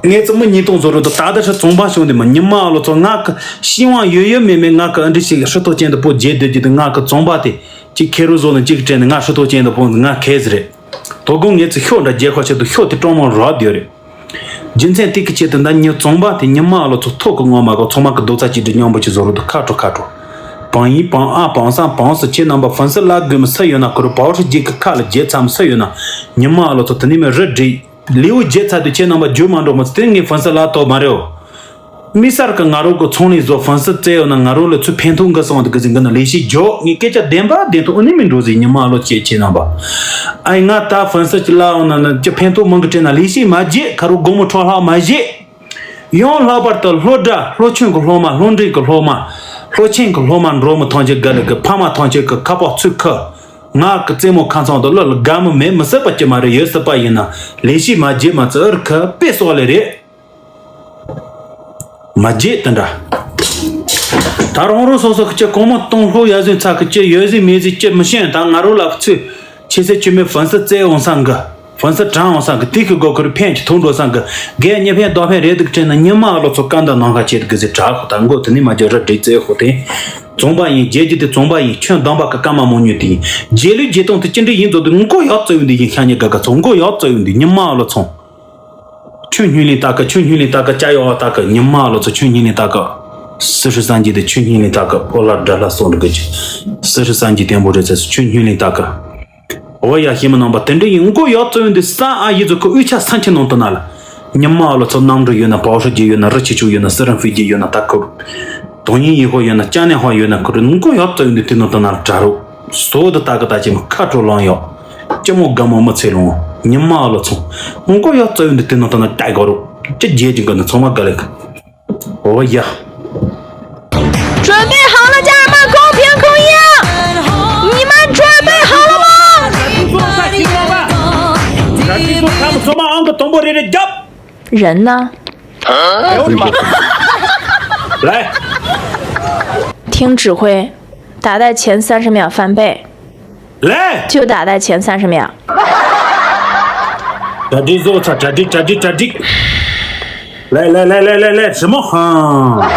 ངས་ཙི་མི་ཉིས་སྟོང་བཟོ་རུ་འདུག་ད་ད་ཧྲི་ཚོང་པ་བྱུང་དེ་མ་ཉི་མ་ཨ་ལོ་ཚོ་ང་གི་ཤི་དབང་ཡོད་ཡོད་མེད་མེད་ང་གི་ཨ་འདྲི་ཞིག་ཧྲི་ཐོག་ཅན་དུ་པོ་རྒྱལ་སྡོད་རྒྱུ་དེ་ང་གི་ཚོང་པ་དེ་གཅིག་ཁེ་རུ་བཟོ་ནས་གཅིག་སྤྲད་ནས་ང་ཧྲི་ཐོག་ཅན་དུ་པོ་ང་ཁེ་ཟི་རེད། དོ་དགོང་ངས་ཙི་ཤོག་འདྲ་རྒྱལ་ཁ་ཆེད་དུ་ཤོག་དེ་གྲོང་མོ་རག་དེ་རེད། རྒྱུ་མཚན་དེ་གི་ཆེད་དུ་ད་ཉི་ཚོང་པ་དེ་ཉི་མ་ཨ་ལོ་ཚོ་ཐོག་གི་ངོ་མ་གི་ཚོང་མ་གི་རྡོག་རྩ་གཅིག་སྒྲིལ་སྙོམས་པོ་ཆེ་བཟོ་རུ་འདུག་ཁ་དྲོ་ཁ་དྲོ། བང་ཡིན་བང་ཨ་བང་སང་བང་སུ་ཁྱེད་རྣམ་པ་ཧྥན་སི་ལ་དགོས་མི་སུ་ཡོད་ན་ཁུ་རུ་པའོ་ཧྲི་རྒྱལ་གི་ཁ་ལ་རྒྱལ་ཚམ་སུ་ཡོད་ན་ཉི་མ་ཨ་ལོ་ཚོ་དེ་ནི་མི་རི་འགྲིག་ལེའུ་བརྒྱད་ཚར་དུས་ཁྱེད་རྣམ་པ་རྒྱུ་མ་འགྲོ་མི་ཚེ་ངས་ཧྥན་སི་ལ་ཐོབ་མ་རེད། མི་སར་གི་ང་རོ་གི་ཚོང་ལས་བཟོ་ཧྥན་སི་བཙལ་ཡོད་ན་ང་རོ་ལ་ཚུར་ཕན་ཐོགས་འགི་སོང་དུ་གི་ཟིན་གི་ན་ལས་ཤིག་འཇོག་ངས་སྐད་ཆ་བདེན་པ་བདེན་ཐོག་ཨ་ནི་མི་འགྲོ་ཟིན་ཉི་མ་ཨ་ལོ་ཁྱེད་ཁྱེད་རྣམ་པ། ཨ་ཡི་ང་ད་ཧྥན་སི་ཅི་ལ་འོ་ན་ན་ཅི་ཕན་ཐོགས་མང་གི་དྲན་ན་ལས་ཤིག་མ་བརྗེད་ཁ་རོ་དགོང་མོ་འཕྲོ་ལྷག་མ་བརྗེད། ཡང་ལྷག་པར་དུ་སློབ་གྲྭ་སློབ་ཆུང་གི་སློབ་མ་སློབ་འབྲིང་གི་སློབ་མ་སློབ་ཆེན་གི་སློབ་མ་འགྲོ་མི་ཐམས་ཅད་དགའ་ལེ་གི་ཕ་མ་ཐམས་ཅད་གི་ཁ་པར་ཚུར་ཁུར། ང་གི་རྩེད་མོ་ཁང་ཚང་དུ་བློ་ལ་དགའ་མི་མེད་མི་སྲིད་པ་ཅི་མ་རེད་ཡོད་སྲིད་པ་ཡིན་ན་ལས་ཤིག་མ་བརྗེད་མ་ཚུར་ཁུར་དཔེ་སོགས་ལས་རེད། མ་བརྗེད་དེ་འདྲ། ད་རང་རང་སོ་སོ་གི་ཅི་གོང་མ་གཏོང་སློབ་ཡ་ཟིན་ཚ་གི་ཅི་ཡོད་ཟིན་མེད་ཟིན་ཅི་མི་ཤེས་ད་ང་རང་ལ་ཚུར་ཆེ་སེ་ཆུ་མེད་ཧྥན་སི་བཙལ་འོང་སང་གི། ཧྥན་སི་དྲངས་འོང་སང་གི་དེ་གི་སྒོ་ཁུར་ཕན་གྱི་ཐུག་འགྲོ་སང་གི་རྒན་གཉིས་ཕན་རྡོག་ཕན་རེད་འདུག་དྲན་ན་ཉི་མ་ཨ་ལོ་ཚོ་སྐམ་དང་ནང་ཁ་ཆེད་དུ་གི་ཟེར་དྲག་ཁོ་ད་མགོ་དེ་ནི་མ་རྒྱ་ར་འགྲིག་བཙལ་ཁོ་དེ། བཙོང་པ་ཡིན་རྒྱལ་རྒྱུ་དེ་བཙོང་པ་ཡིན་ཁྱོད་འདམ་པ་གི་སྐར་མ་མོ་ཉུལ་དེ་ཡིན་རྒྱལ་ལུས་རྒྱལ་སྟོང་དེ་ཅི་འདྲ་ཡིན་ཚོ་དེ་མགོ་ཡག་བཙལ་ཡོང་དེ་ཡིན་ཤ་ཉེ་ག་ག་ཚོ་མགོ་ཡག་བཙལ་ཡོང་དེ་ཉི་མ་ཨ་ལོ་ཚོང་། ཆུ་སྙིང་ལི་ཏ་ཀ་ཆུ་སྙིང་ལི་ཏ་ཀ་ཅ་ཡོ་ཨ་ཏ་ཀ་ཉི་མ་ཨ་ལོ་ཚོ་ཆུ་སྙིང་ལི་ཏ་ཀ་སི་ཧྲི་སངས་རྒྱས་དེ་ཆུ་སྙིང་ལི་ཏ་ཀ་ཕོ་ལ་དགྲ་ལྷ་སོགས་འདྲ་གི་སི་ཧྲི་སངས་རྒྱས་བརྟན་པོ་རེད་ཚེ་ཆུ་སྙིང་ལི་ཏ་ཀ། འོ་ཡ་ཤི་མི་ནང་པ་དེ་འདྲ་ཡིན་མགོ་ཡག་བཙོན་འདི་ས་ཨ་ཡི་ཚོ་ཁོ་དབུས་ཆ་ས་ཆེ་ནང་དུ་ན་ལ། ཉི་མ་ཨ་ལོ་ཚོ་གནམ་གྲུ་ཡོད་ན་བའོ་ཧྲི་རྒྱུ་ཡོད་ན་རི་ཆེ་ཆུ་ཡོད་ན་སི་རན་ཧྥི་རྒྱུ་ཡོད་ན་ད་ཁོ། དོན་ཡིན་ཡི་ཧོ་ཡོད་ན་ཅ་ནེ་ཧོ་ཡོད་ན་ཁོ་རི་མགོ་ཡག་བཙོན་འདི་དེ་ནང་དུ་ན་ལ་གྲ་རུ། སོ་དུ་ད་གི་ད་ཅི་མི་ཁ་དྲོ་ལང་ཡོ། ཅི་མོ་དགའ་མོ་མི་ཚེ་ལོང་། ཉི་མ་ཨ་ལོ་ཚོ། མགོ་ཡག་བཙོན་འདི་དེ་ནང་དུ་ན་ལ་ད་གོ་རུ། ཅི་རྒྱལ་གྱི་མགོ་ནི་ཚོ་མ་ག་ལེ་གི། 哦呀，准备好了，家人们，公平公义啊！你们准备好了吗？咱这座他们说嘛，俺个东北人的家。人呢？哎呦我的妈！来，听指挥，打在前三十秒翻倍。 来，就打在前三十秒。扎地肉菜，扎地扎地扎地。来来来来来来，什么哈？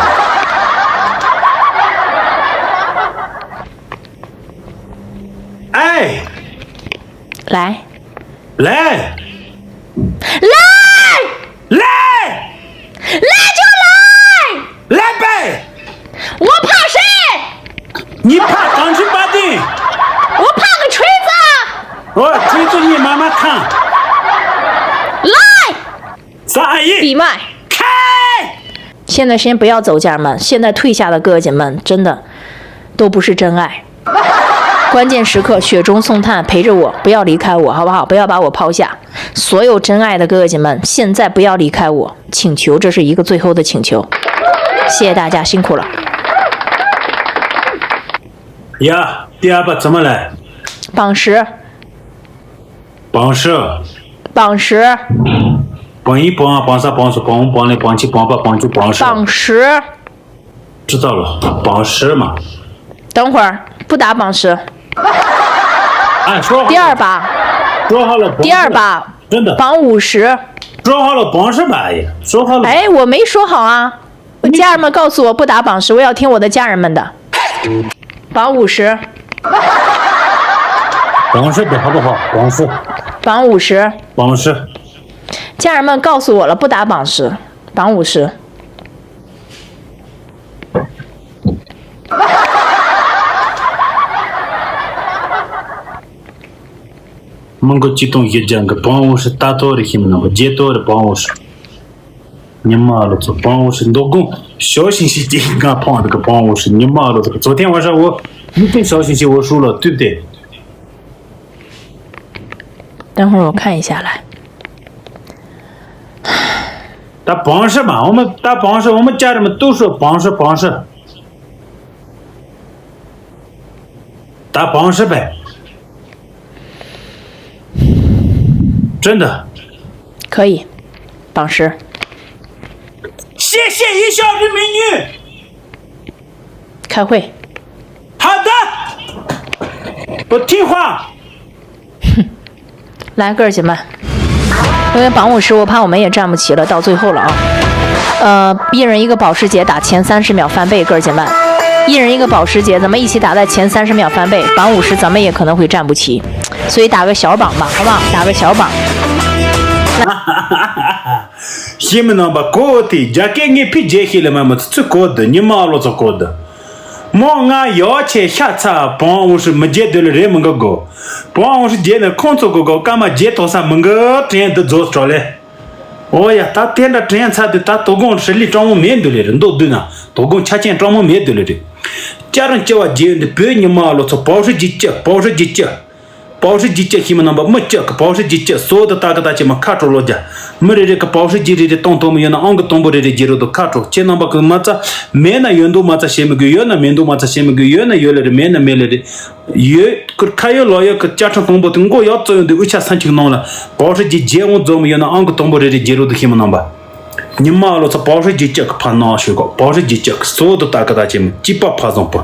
哎，来，来，来，来，来就来。 来呗！我怕谁？你怕钢琴巴丁？我怕个锤子！我锤子你妈妈烫！来，啥阿姨？闭麦。开！现在先不要走，家人们，现在退下的哥哥姐们真的都不是真爱。关键时刻雪中送炭，陪着我，不要离开我，好不好？不要把我抛下。所有真爱的哥哥姐们，现在不要离开我，请求，这是一个最后的请求。谢谢大家，辛苦了。呀，第二把怎么来？榜十。榜十。榜十。榜一、榜二、榜三、榜四、榜五、榜六、榜七、榜八、榜九、榜十。榜十。 知道了，榜十嘛。等会儿不打榜十。哎，说好了，第二把，说好了，榜十，第二把，真的，榜五十。说好了，榜十吧，哎，说好了。哎，我没说好啊。我家人们告诉我不打榜十，我要听我的家人们的。榜五十。榜十的好不好？榜十。榜五十。榜十。家人们告诉我了，不打榜十，榜五十。 མང་གི་ཅི་གཏོང་ཡོད་ཀྱང་གི་བང་འོ་ཧྲི་ལྟ་ཏོ་རེ་ཤི་མི་ནང་བརྗེད་ཏོ་རེ་བང་འོ་ཧྲི། ཉི་མ་ལོ་ཚོ་བང་འོ་ཧྲི་མདོ་དགོང་ཞོ་ཤིང་ཤི་ཅིག་ང་ཕང་དུ་གི་བང་འོ་ཧྲི་ཉི་མ་ལོ་ཚོ་གི་ཚོ་ཐེན་བ་ཧྲ་འོ་མི་ཐེན་ཞོ་ཤིང་ཤི་འོ་ཧྲུ་ལོ་དུས་ཏེ། 等会儿我看一下来。 ད་བང་ཧྲི་མ་འོ་མ་ད་བང་ཧྲི་འོ་མ་ཅ་རི་མ་ཏུ་ཧྲི་བང་ཧྲི་བང་ཧྲི། ད་བང་ཧྲི་པས། 真的。 可以，榜十。 谢谢一笑日美女。 开会。好的，我听话。来，个儿姐们，因为榜五十，我怕我们也站不齐了，到最后了啊。呃，一人一个保时捷，打前三十秒翻倍，个儿姐们，一人一个保时捷，咱们一起打在前三十秒翻倍，榜五十咱们也可能会站不齐，所以打个小榜吧，好不好？打个小榜。 ཤེས་མི་རྣམ་པ་གོ་དེ་རྒྱ་སྐད་ངས་ཕི་རྒྱལ་ཤེས་ལ་མ་མི་ཚུ་གོ་དུ་ཉི་མ་ཨ་ལོ་ཚོ་གོ་དུ། མོ་ང་ཡོ་ཆེ་ཤ་ཚ་བང་འོ་ཧྲི་མི་རྒྱལ་དུ་ལ་རེ་མི་འགའ་གོ། བང་འོ་ཧྲི་རྒྱལ་ནས་ཁོང་ཚོ་གོ་གོ་ཀ་མ་རྒྱལ་ཐོག་ས་མི་འགའ་དྲན་དུ་རྫོགས་གྲོ་ལེ། ཨོ་ཡ་ད་དེ་འདྲ་དྲན་ཚ་དུ་ད་དོ་དགོང་ཧྲི་ལི་སྤྲང་མོ་མེད་འདུ་ལེ་རེ་མདོ་བསྡུ་ན་དོ་དགོང་ཆ་ཆེན་སྤྲང་མོ་མེད་འདུ་ལེ་རེ། ཅ་རང་ཅི་བ་རྒྱལ་འདི་བོད་ཉི་མ་ཨ་ལོ་ཚོ་བང་ཧྲི་རྒྱལ་ཅི་བང་ཧྲི་རྒྱལ་ཅི། པའོ་ཧྲི་ཇི་སྐྱ་ཤི་མི་རྣམ་པ་མི་སྐྱ་གི་པའོ་ཧྲི་ཇི་སྐྱ་སོ་དུ་ཏ་ཀི་ཏ་ཅི་མ་ཁ་གྲོ་ལོ་རྒྱ། མི་རེ་རེ་གི་པའོ་ཧྲི་ཇི་རེ་རེ་གཏོང་ཐོ་མི་ཡོད་ན་ཨང་གི་དང་པོ་རེ་རེ་རྒྱི་རོ་དུ་ཁ་གྲོ་ཁྱེད་རྣམ་པ་གི་མ་རྩ་མེད་ན་ཡོད་འདུག་མ་རྩ་བྱེད་མི་དགོས་ཡོད་ན་མེད་འདུག་མ་རྩ་བྱེད་མི་དགོས་ཡོད་ན་ཡོད་ལེ་རེ་མེད་ན་མེད་ལེ་རེ། ཡོད་ཁུར་ཁ་ཡོད་ལོ་ཡོད་གི་བཅའ་ཁྲིམས་དང་པོ་དེ་མགོ་ཡག་བཙོ་ཡོང་དུས་དབུ་ཆ་ས་འཁྱུག་གནང་ལ་པའོ་ཧྲི་ཇི་རྒྱལ་འོང་རྫོགས་མི་ཡོད་ན་ཨང་གི་དང་པོ་རེ་རེ་རྒྱི་རོ་དུ་ཤི་མི་རྣམ་པ། ཉི་མ་ཨ་ལོ་ཚོ་པའོ་ཧྲི་ཇི་ཅག་གི་ཕ་ནང་ཤོད་གོ་པའོ་ཧྲི་ཇི་ཅག་གི་སོ་དུ་ཏ་ཀི་ཏ་ཅེ་མི་ཅི་པ་ཕ་བཟང་པོ།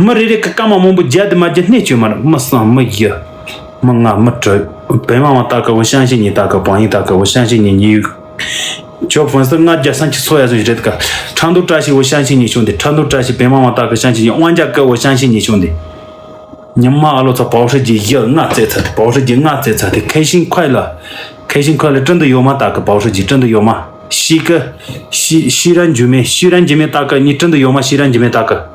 མི་རེ་རེ་གི་སྐར་མ་མང་པོ་རྒྱ་དི་མ་རྒྱ་སྣེ་ཆོད་མ་རེད་མི་སང་མི་ཡི། མི་ང་མི་དྲི། བེ་མ་མ་ཏ་ཀི་བུ་ཤང་ཤི་ཉི་ཏ་ཀི་བང་ཡི་ཏ་ཀི་བུ་ཤང་ཤི་ཉི་ཉི་ཡུ། ཁྱོད་ཕོན་སི་ང་རྒྱ་སང་ཁྱི་སོ་ཡ་སོང་ཞིག་རེད་ཀ། ཁྲ་འདུ་བཀྲ་ཤིས་བུ་ཤང་ཤི་ཉི་ཆུང་དེ་ཁྲ་འདུ་བཀྲ་ཤིས་བེ་མ་མ་ཏ་ཀི་ཤང་ཤི་ཉི་དབང་རྒྱ་ཀི་བུ་ཤང་ཤི་ཉི་ཆུང་དེ། ཉི་མ་ཨ་ལོ་ཚ་པའོ་ཧྲི་ཇི་ཡི་ང་རྩེ་ཚ་དེ་པའོ་ཧྲི་ཇི་ང་རྩེ་ཚ་དེ་ཁེ་ཤིང་ཁོའི་ལ། ཁེ་ཤིང་ཁོའི་ལ་ཀྲིན་དུ་ཡོ་མ་ཏ་ཀི་པའོ་ཧྲི་ཇི་ཀྲིན་དུ་ཡོ་མ། ཤི་ཀི། ཤི་ཤི་རན་ཇུ་མེ་ཤི་རན་ཇི་མེ་ཏ་ཀི་ཉི་ཀྲིན་དུ་ཡོ་མ་ཤི་རན་ཇི་མེ་ཏ་ཀི།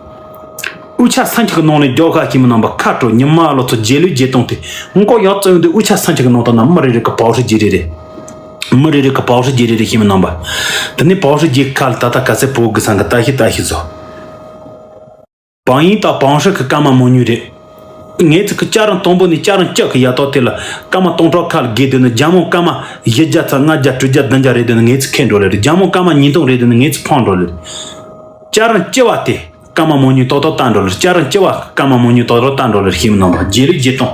དབུ་ཆ་ས་འཁྱག་གི་ནང་ལས་མགྱོགས་ཁ་ཤི་མི་རྣམ་པ་ཁ་དྲོ་ཉི་མ་ཨ་ལོ་ཚོ་རྒྱལ་ལུས་རྒྱལ་སྟོང་དེ་མགོ་ཡག་བཙོན་དུ་དབུ་ཆ་ས་འཁྱག་གི་ནང་དུ་ན་མི་རེ་རེ་གི་པའོ་ཧྲི་ཇི་རེ་རེ། མི་རེ་རེ་གི་པའོ་ཧྲི་ཇི་རེ་རེ་ཤི་མི་རྣམ་པ། དེ་ནས་པའོ་ཧྲི་ཇི་ཁ་ལ་ད་ལྟ་ག་ཚད་པོ་གི་སང་གི་ཏ་ཤི་ཏ་ཤི་ཚོ། བང་ཡིན་དང་བང་ཧྲི་གི་སྐར་མ་མང་ཉུང་རེད། ངེད་ཚོ་གི་ལྕགས་རིང་དང་པོ་ནས་ལྕགས་རིང་ལྕགས་ཀྱི་ཡ་ཏོག་དེ་ལ་སྐར་མ་སྟོང་ཕྲག་ཁ་ལ་བརྒལ་དུས་ནི་རྒྱ་མོ་སྐར་མ་བཞི་བརྒྱ་ཚ་ལྔ་བརྒྱ་དྲུག་བརྒྱ་བདུན་བརྒྱ་རེད་དུས་ནི་ངེད་ཚོ་ཁེ་འགྲོ་ལེ་རེད། རྒྱ་མོ་སྐར་མ་ཉིས་སྟོང་རེད་དུས་ནི་ངེད་ཚོ་ཕང་འགྲོ་ལེ་རེད། ལྕགས་རིང་ལྕི་བ་དེ་སྐར་མ་མང་ཉུང་ཏོག་ཏོག་བཏང་འགྲོ་ལེ་རེད། ལྕགས་རིང་ལྕི་བ་སྐར་མ་མང་ཉུང་ཏོག་ཏོག་བཏང་འགྲོ་ལེ་རེད། ཤི་མི་རྣམ་པ་རྗེ་ལུས་རྗེ་སྟོང་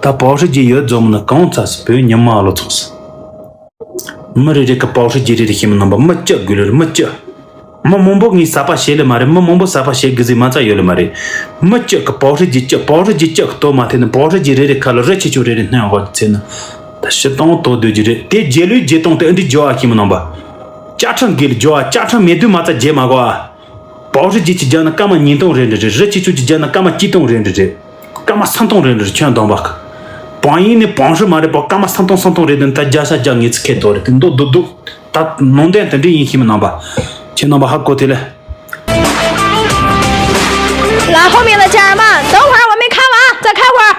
ད་པའོ་ཧྲི་རྗེ་ཡོད་རྫོགས་མི་ནི་གང་ཚ་སི་བོད་ཉི་མ་ཨ་ལོ་ཚོགས་སི། མི་རེ་རེ་གི་པའོ་ཧྲི་རྗེ་རེ་རེ་ཤི་མི་རྣམ་པ་མི་ལྕི་དགོས་ལེ་རེད་མི་ལྕི། མི་མང་པོ་ངས་ཟ་པ་བྱེད་ལེ་མ་རེད། མི་མང་པོ་ཟ་པ་བྱེད་དགོས་ཟེར་མ་རྩ་ཡོད་ལེ་མ་རེད། མི་གཅིག་གི་པའོ་ཧྲི་ཇི་གཅིག་པའོ་ཧྲི་ཇི་གཅིག་གི་ལྟོ་མ་ཐེ་ནི་པའོ་ཧྲི་ཇི་རེ་རེ་ཁ་ལ་རི་ཆེ་ཆུང་རེ་རེ་སྣོན་འོག་ཚེ་ན། ད་ཕྱི་སྟོང་ལྟོ་སྡོད་ཀྱི་རེད་དེ་རྗེས་ལུས་རྗེས་སྟོང་དེ་ཨ་འདྲི་འཇོ་བ་ཤི་མི་རྣམ་པ། ཅ་ཁྲིམས་འགལ་འཇོ་བ་ཅ་ཁྲིམས་མེད་དུས་མ་རྩ་རྗེས་མ་གོ་ཨ། པའོ་ཧྲི་ཇི་གཅིག་རྒྱག་ན་སྐར་མ་ཉིས་སྟོང་རེ་རེ་རེད། རི་ཆེ་ཆུང་གཅིག་རྒྱག་ན་སྐར་མ་གཅིག་སྟོང་རེ་རེ་རེད། སྐར་མ་སུམ་སྟོང་རེ་རེ་རེད་ཁྱོད་འདོན་པ་གི། བང་ཡིན་ནི་བང་ཧྲི་མ་རེད་པ་སྐར་མ་སུམ་སྟོང་སུམ་སྟོང་རེ་རེ་ད་རྒྱ་ཤ་རྒྱ་ངེས་ཚིག་ཁེ་དོ་རེད་དེ་མདོ་སྡུག་སྡུག་ད་ནང་དོན་དེ་འདྲ་ཡིན་ཤི་མི་རྣམ་པ། ཁྱེད་རྣམ་པ་ཧ་གོ་དེ་ལས། 来，后面的家人们，等会儿我没看完，再开会儿。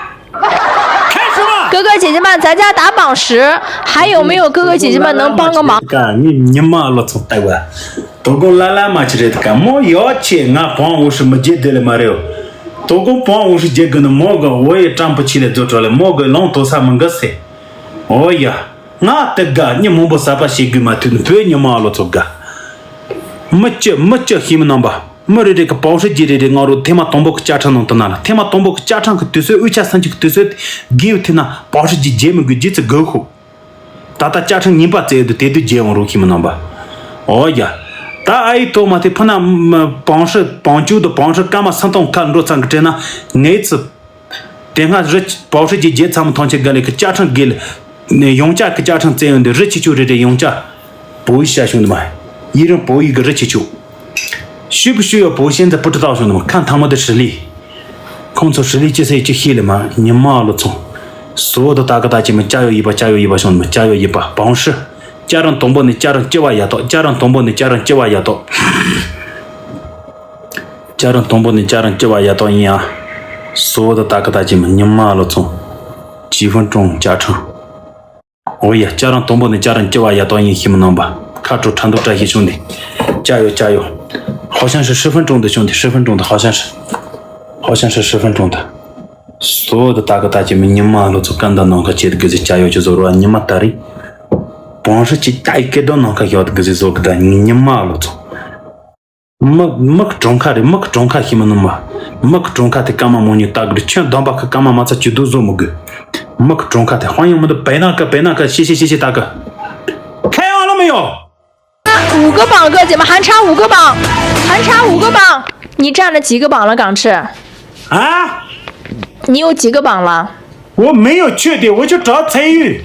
哥哥姐姐们，咱家打榜时，还有没有哥哥姐姐们能帮个忙？ ཀ་ངའི་ཉི་མ་ལོ་ཚོགས་ལྟ་བ། དོ་དགོང་ལ་ལ་མ་ཅི་རེད་ཀ་མོ་ཡོ་ཆེ་ང་བང་འོ་ཧྲི་མི་རྗེ་དེ་ལས་མ་རེད། དོ་དགོང་བང་འོ་ཧྲི་རྗེ་དགོས་ནི་མོ་གི་འོ་ཡི་ཀྲམ་པོ་ཆི་ལས་རྫོ་གྲོ་ལས་མོ་གི་ལོང་དོ་ས་མི་འགའ་སེ། འོ་ཡ། ང་དེ་དགའ་ཉི་མང་པོ་ཟ་པ་བྱེད་དགོས་མ་ཐུག་ནི་བོད་ཉི་མ་ཨ་ལོ་ཚོ་དགའ། མི་སྐྱི་མི་སྐྱི་ཤི་མི་རྣམ་པ། མི་རེ་རེ་གི་པའོ་ཧྲི་རྗེ་རེ་རེ་ང་རོ་ཐེ་མ་དང་པོ་གི་ཅ་ཁྲིམས་ནང་དུ་ན་ལ་ཐེ་མ་དང་པོ་གི་ཅ་ཁྲིམས་གི་དུས་ཚོད་དབུ་ཆ་སང་གཅིག་གི་དུས་ཚོད་དགེ་བའི་ཐེ་ན་པའོ་ཧྲི་རྗེ་རྗེ་མི་དགོས་རྗེ་ཚི་དགོས་ཤོག་ད་ལྟ་ཅ་ཁྲིམས་ཉིན་པ་བཙལ་དུས་དེ་དུས་རྗེ་འོང་རོགས་ཤི་མི་རྣམ་པ། འོ་ཡ། ད་ཨ་ཡི་ཐོག་མ་དེ་ཕུ་ན་བང་ཧྲི་བང་ཅུ་དང་བང་ཧྲི་སྐར་མ་སུམ་སྟོང་ཁ་འགྲོ་ཚང་གི་དྲན་ན་ངེས་ཚི། དེ་སྔ་རི་པའོ་ཧྲི་རྗེ་རྗེ་ཚ་མོ་ཐང་ཆེན་དགའ་ལེ་གི་ཅ་ཁྲིམས་དགེ་ལེ། ཡོངས་ཅ་གི་ཅ་ཁྲིམས་བཙན་ཡོད་འདི་རི་ཆེ་ཆུང་རེ་རེ་ཡོངས་ཅ། བོད་ཡིག་བཤད་བྱུང་འདི་མ། ཡི་རང་བོད་ཡིག་གི་རི་ཆེ་ཆུང་། ཤུ་བུ་ཤུ་ཡོ་བོད་ཤན་ཚ་པུ་ཏྲ་བཏགས་བྱུང་འདི་མ་ཁ་མཐའ་མ་དེ་ཧྲི་ལི། ཁོང་ཚོ་ཧྲི་ལི་ཅི་སེ་ཅི་ཤེས་ལེ་མ་ཉི་མ་ལོ་ཚོང་། སོ་དོ་ད་ག་ད་ཅི་མི་ཅ་ཡོ་ཡི་པ་ཅ་ཡོ་ཡི་པ་བྱུང་འདི་མ་ཅ་ཡོ་ཡི་པ་བང་ཧྲི། ཅ་རང་དང་པོ་ནི་ཅ་རང་ལྕི་བ་ཡ་ཏོག་ཅ་རང་དང་པོ་ནི་ཅ་རང་ལྕི་བ་ཡ་ཏོག་ཅ་རང་དང་པོ་ནི་ཅ་རང་ལྕི་བ་ཡ་ཏོག་ཡིན་ཡ། སོ་དོ་ད་ག་ད་ཅི་མི་ཉི་མ་ལོ་ཚོང་། ཅི་ཧྥན་ཀྲུང་ཅ་ཁྲང་། འོ་ཡ་ཅ་རང་དང་པོ་ནི་ཅ་རང་ལྕི་བ་ཡ་ཏོག་ཡིན་ཤི་མི་རྣམ་པ། ཁ་དྲོ་ཁྲ་འདུག་བཀྲ་ཤིས་བྱུང་འདི། ཅ་ཡོ་ཅ་ཡོ། ཧོ་ཤང་ཧྲི་ཧྲི་ཧྥན་ཀྲུང་འདི་བྱུང་འདི་ཧྲི་ཧྥན་ཀྲུང་འདི་ཧོ་ཤང་ཧྲི། ཧོ་ཤང་ཧྲི་ཧྲི་ཧྥན་ཀྲུང་འདི། སོ་དོ་ད་ག་ད་ཅི་མི་ཉི་མ་ལོ་ཚོ་ཀ་འདའ་ནང་ཁ་ཆེ་དུ་གི་ཟི་ཅ་ཡོ་ཅི་ཟོ་རོ་ཉི་མ་ད་རི། བང་ཧྲི་ཅི་ཏའི་སྐད་དོ་ནང་ཁ་ཡོད་གི་ཟི་ཟོ་གི་ད་ཉི་མ་ལོ་ཚོ། མི་མི་གི་གྲོང་ཁ་རེད། མི་གི་གྲོང་ཁ་ཤི་མི་ནུ་མ། མི་གི་གྲོང་ཁ་དེ་སྐར་མ་མང་ཉུང་ལྟ་གི་རེད། ཁྱོད་འདོན་པ་ཁ་སྐར་མ་མ་ཚ་ཅི་དུ་བཟོ་མི་དགོས། མི་གི་གྲོང་ཁ་དེ་དཔང་ཡང་མི་འདུག་པེ་ན་ཀ་པེ་ན་ཀ་ཤི་ཤི་ཤི་ཤི་ལྟ་གི། ཁ་ཡང་ལོ་མི་ཡོ། 五个榜，哥姐们，还差五个榜，还差五个榜。你占了几个榜了，港赤？啊？你有几个榜了？我没有缺点，我就找蔡玉。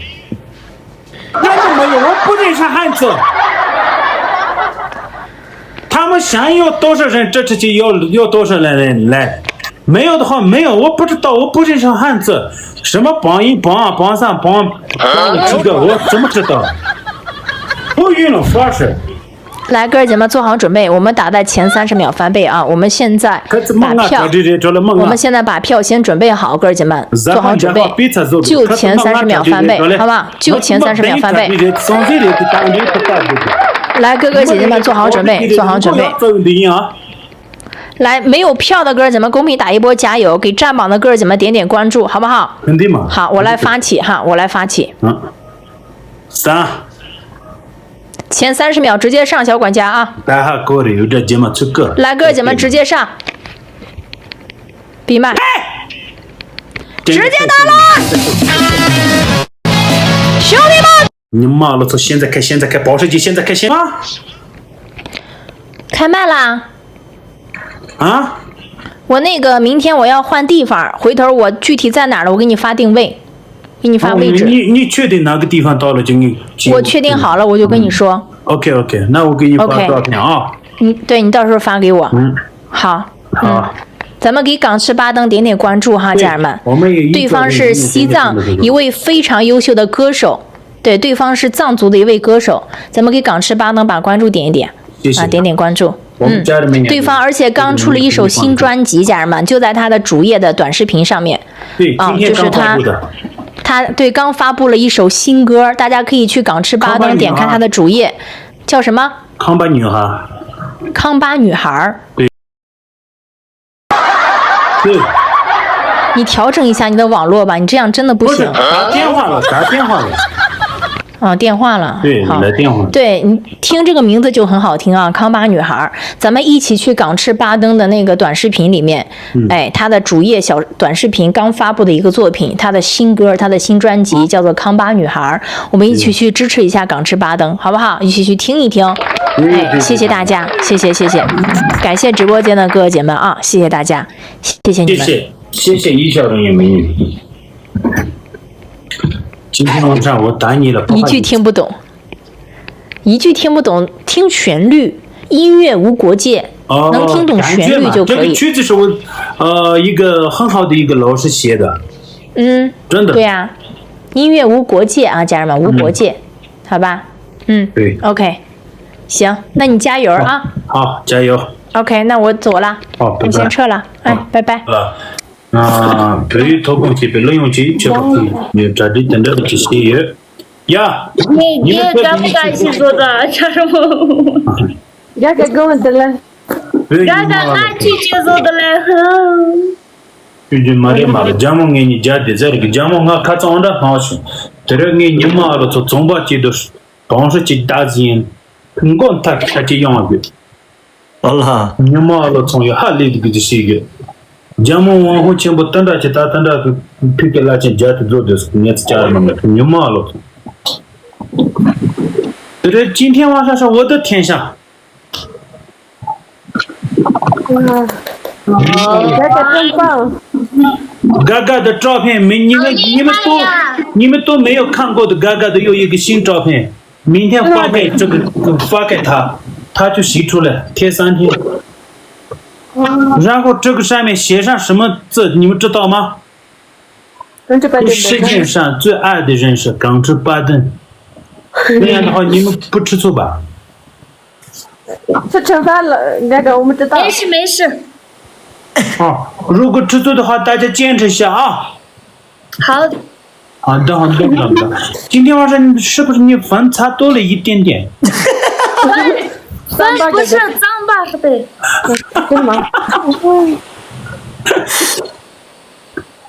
那就没有，我不认识汉字。他们想要多少人支持就要要多少人来，没有的话没有，我不知道，我不认识汉字，什么榜一、榜二、榜三、榜榜几个，我怎么知道？不用了，发誓。来，哥儿姐们做好准备，我们打在前三十秒翻倍啊！我们现在把票，我们现在把票先准备好，哥儿姐们做好准备，就前三十秒翻倍，好吗？就前三十秒翻倍。来，哥哥姐姐们做好准备，做好准备。来，没有票的哥儿姐们公屏打一波加油，给占榜的哥儿姐们点点关注，好不好？肯定嘛。好，我来发起哈，我来发起。嗯，三。前三十秒直接上小管家啊！大家过来有点节目出个。来，哥儿姐们直接上，闭麦，直接打了，兄弟们！你妈了操！现在开，现在开，保时捷现在开，现啊！开麦啦！啊！我那个明天我要换地方，回头我具体在哪儿了，我给你发定位。给你发位置。你你确定哪个地方到了就你？我确定好了，我就跟你说。 OK OK，那我给你发照片啊。你对你到时候发给我。嗯，好，嗯，咱们给港式巴登点点关注哈，家人们。我们也对方是西藏一位非常优秀的歌手，对，对方是藏族的一位歌手，咱们给港式巴登把关注点一点，谢谢啊，点点关注。我们家里面也对方而且刚出了一首新专辑，家人们就在他的主页的短视频上面。对，啊，今天就是他刚发布的。他对刚发布了一首新歌，大家可以去港式巴登点看他的主页，叫什么？康巴女孩。康巴女孩儿。对。你调整一下你的网络吧，你这样真的不行。不是打电话了，打电话了。啊，电话了。对，好来电话。对你听这个名字就很好听啊，康巴女孩儿。咱们一起去港式巴登的那个短视频里面，哎，他的主页小短视频刚发布的一个作品，他的新歌，他的新专辑叫做《康巴女孩儿》，我们一起去支持一下港式巴登，好不好？一起去听一听。哎，谢谢大家，谢谢谢谢，感谢直播间的哥哥姐们啊，谢谢大家，谢谢你们。谢谢谢谢一笑容也没有。今天晚上我打你了，一句听不懂，一句听不懂，听旋律，音乐无国界，哦，能听懂旋律就可以。这个曲子是我呃一个很好的一个老师写的，嗯，真的。对呀、音乐无国界啊，家人们，无国界，好吧？嗯，对，OK，行，那你加油啊。好，加油。 OK，那我走了，好，我先撤了，哎，拜拜。 啊，བོད་ཡིག་ཐོབ་ཁུངས་བྱས་པའི་གླུ་དབྱངས་ཀྱི་ཆོས་པ་ཁུལ་ནས་གྲ་སྒྲིག་དེ་འདྲ་ཅིག་བྱས་ཡོད། ཡ། ངས་རྒྱལ་ཀ་ཀ་ཞིག་བཟོ་ད་ཆ་ར་མོ། ཡ་ག་གོ་འདི་ལ། བོད་ཀ་ཡིག་ཀ་ཨ་ཅི་ཅི་བཟོ་ད་ལ། ཡོད་རྒྱུ་མ་རེད་མ་རེད། རྒྱ་མོ་ངས་ཉིད་རྒྱ་དེ་ཟེར་གི། རྒྱ་མོ་ང་ཁ་ཚང་འདྲ་སྣང་བྱུང་། དེ་རིང་ངས་ཉི་མ་ཨ་ལོ་ཚོ་ཚོང་པ་སྐྱིད་སྡུག་གང་ཧྲུ་ཅིག་བདག་ཟིན་མགོ་མཐའ་ཁ་ཅིག་ཡོང་ཡོད། ཨོ་ལ། ཉི་མ་ཨ་ལོ་ཚོང་ཡོད་ཧ་ལས་དུ་གི་དུ་ཤེས་ཡོད། རྒྱ་མོ་དབང་ཧུ་ཆེན་པོ་དུ་འདྲ་ཆེ་ད་དུ་འདྲ་གི་ཕི་ཀི་ལ་ཆེན་རྒྱ་དུ་རྫོ་དུ་སུ་ངེ་ཚ་ཅར་མ་ངེ་ཉི་མ་ཨ་ལོ་ཚོང་། དེ་རེད་ཅིན་ཐེན་ཝང་ཧྲ་ཧྲ་འོ་དུ་ཐེན་ཤ། ད་ད་ཀྲང་པང་། 嘎嘎的照片没，你们你们都你们都没有看过的嘎嘎的又一个新照片。 明天发给这个，发给他，他就洗出来，贴三天。然后这个上面写上什么字，你们知道吗？世界上最爱的人是港式巴登，那样的话你们不吃醋吧？这吃饭了，那个我们知道。没事没事。啊，如果吃醋的话，大家坚持一下啊。好。 好的，好的，好的。今天晚上是不是你粉擦多了一点点？粉不是脏吧？是对。真的吗？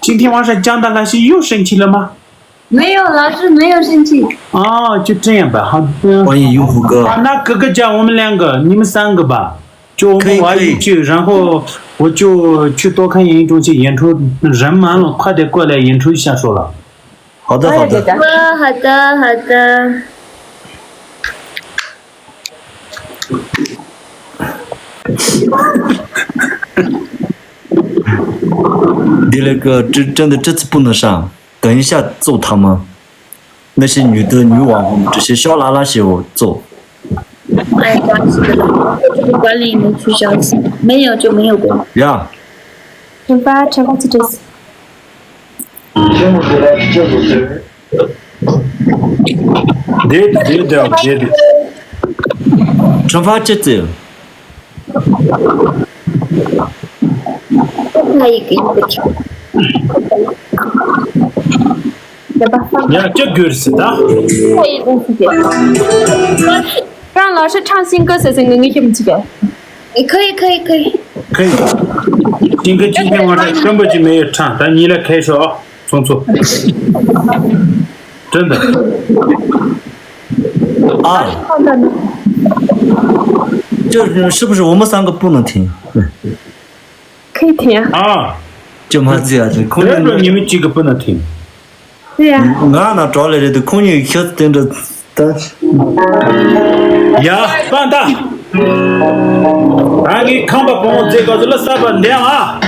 今天晚上江大老师又生气了吗？没有，老师没有生气。哦，就这样吧，好的。欢迎永福哥。啊，那哥哥叫我们两个，你们三个吧。就我们玩游戏，然后我就去多看演艺中心演出，人满了，快点过来，演出一下说了。好的，好的。好的，好的。 འདི་ལས་ཀ་ཀྲི་ཀྲང་དུ་ཀྲི་ཙི་པུ་ན་ཧྲང་། 等一下揍他们。那些女的女网红，这些小喇喇些，我揍。哎，关系的了，这个管理没取消，没有就没有过。 Yeah。 惩罚，惩罚是这次。 འདི་འདི་འདི་འདི་འདི། 惩罚这次。 ཡ་ཅི་དགོས་ཟེར་ད། 让老师唱新歌，谁谁给你听不起？ 可以，可以，可以。 可以。今天今天晚上根本就没有唱，咱你来开始啊，从头。真的。 啊，就是是不是我们三个不能听？ 可以听啊。 啊， 就蛮这样子，空气。 你们几个不能听。 对呀。 ང་ན་གྲོགས་ལས་རེད་དུ་ཁོང་གཉིས་ཤོད་དེ་འདྲ་ད། 呀，放大。 ཨ་ངའི་ཁམས་པ་བུ་མོ་མཛེས་དགའ་ཚོ་ལ་གསར་པ་འདེམས་ཨ།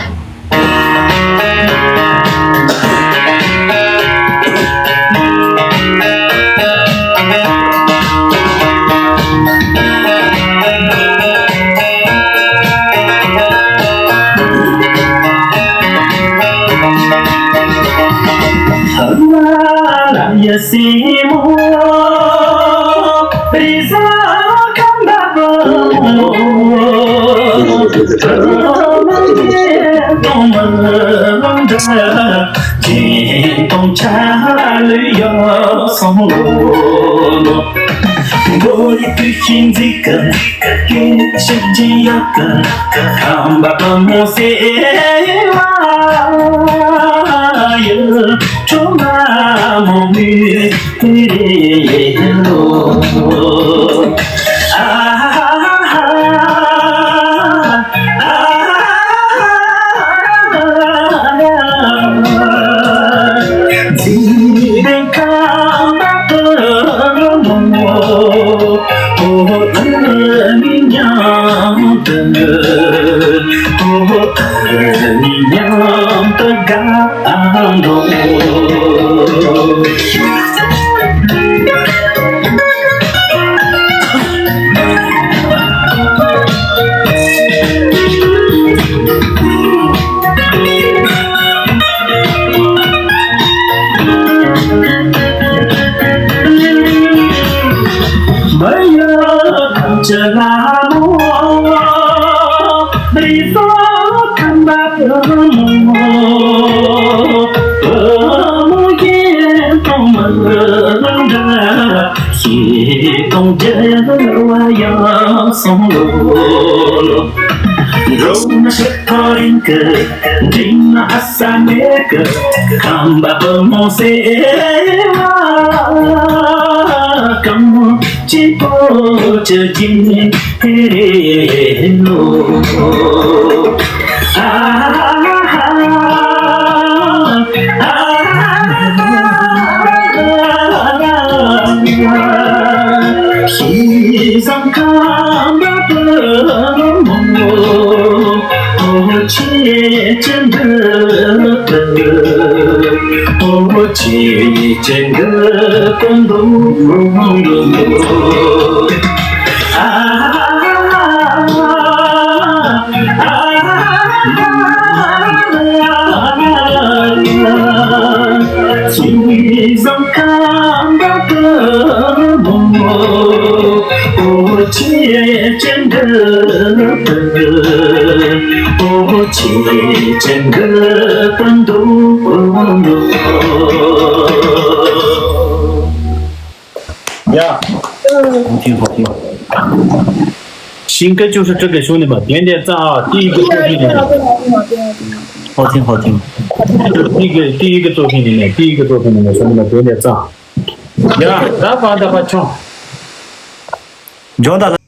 ཡ། ཧོ་ཐིང་ཧོ་ཐིང་། ཤིང་ཀ་ཅུ་ཧྲི་ཀྲི་གི་ཤོ་ནི་མ་དེ་འདྲ་ཙང་ཨ་ཏི་ཡི་གི་ཙོ་ཧི་ནི་མ། ཧོ་ཐིང་ཧོ་ཐིང་། ཏི་གི་ཏི་ཡི་གི་ཙོ་ཧི་ནི་མ་ཏི་ཡི་གི་ཙོ་ཧི་ནི་མ་ཤོ་ནི་མ་དེ་འདྲ་ཙང་། ཡ་ད་པ་ད་པ་ཆོ། ཇོན་ད།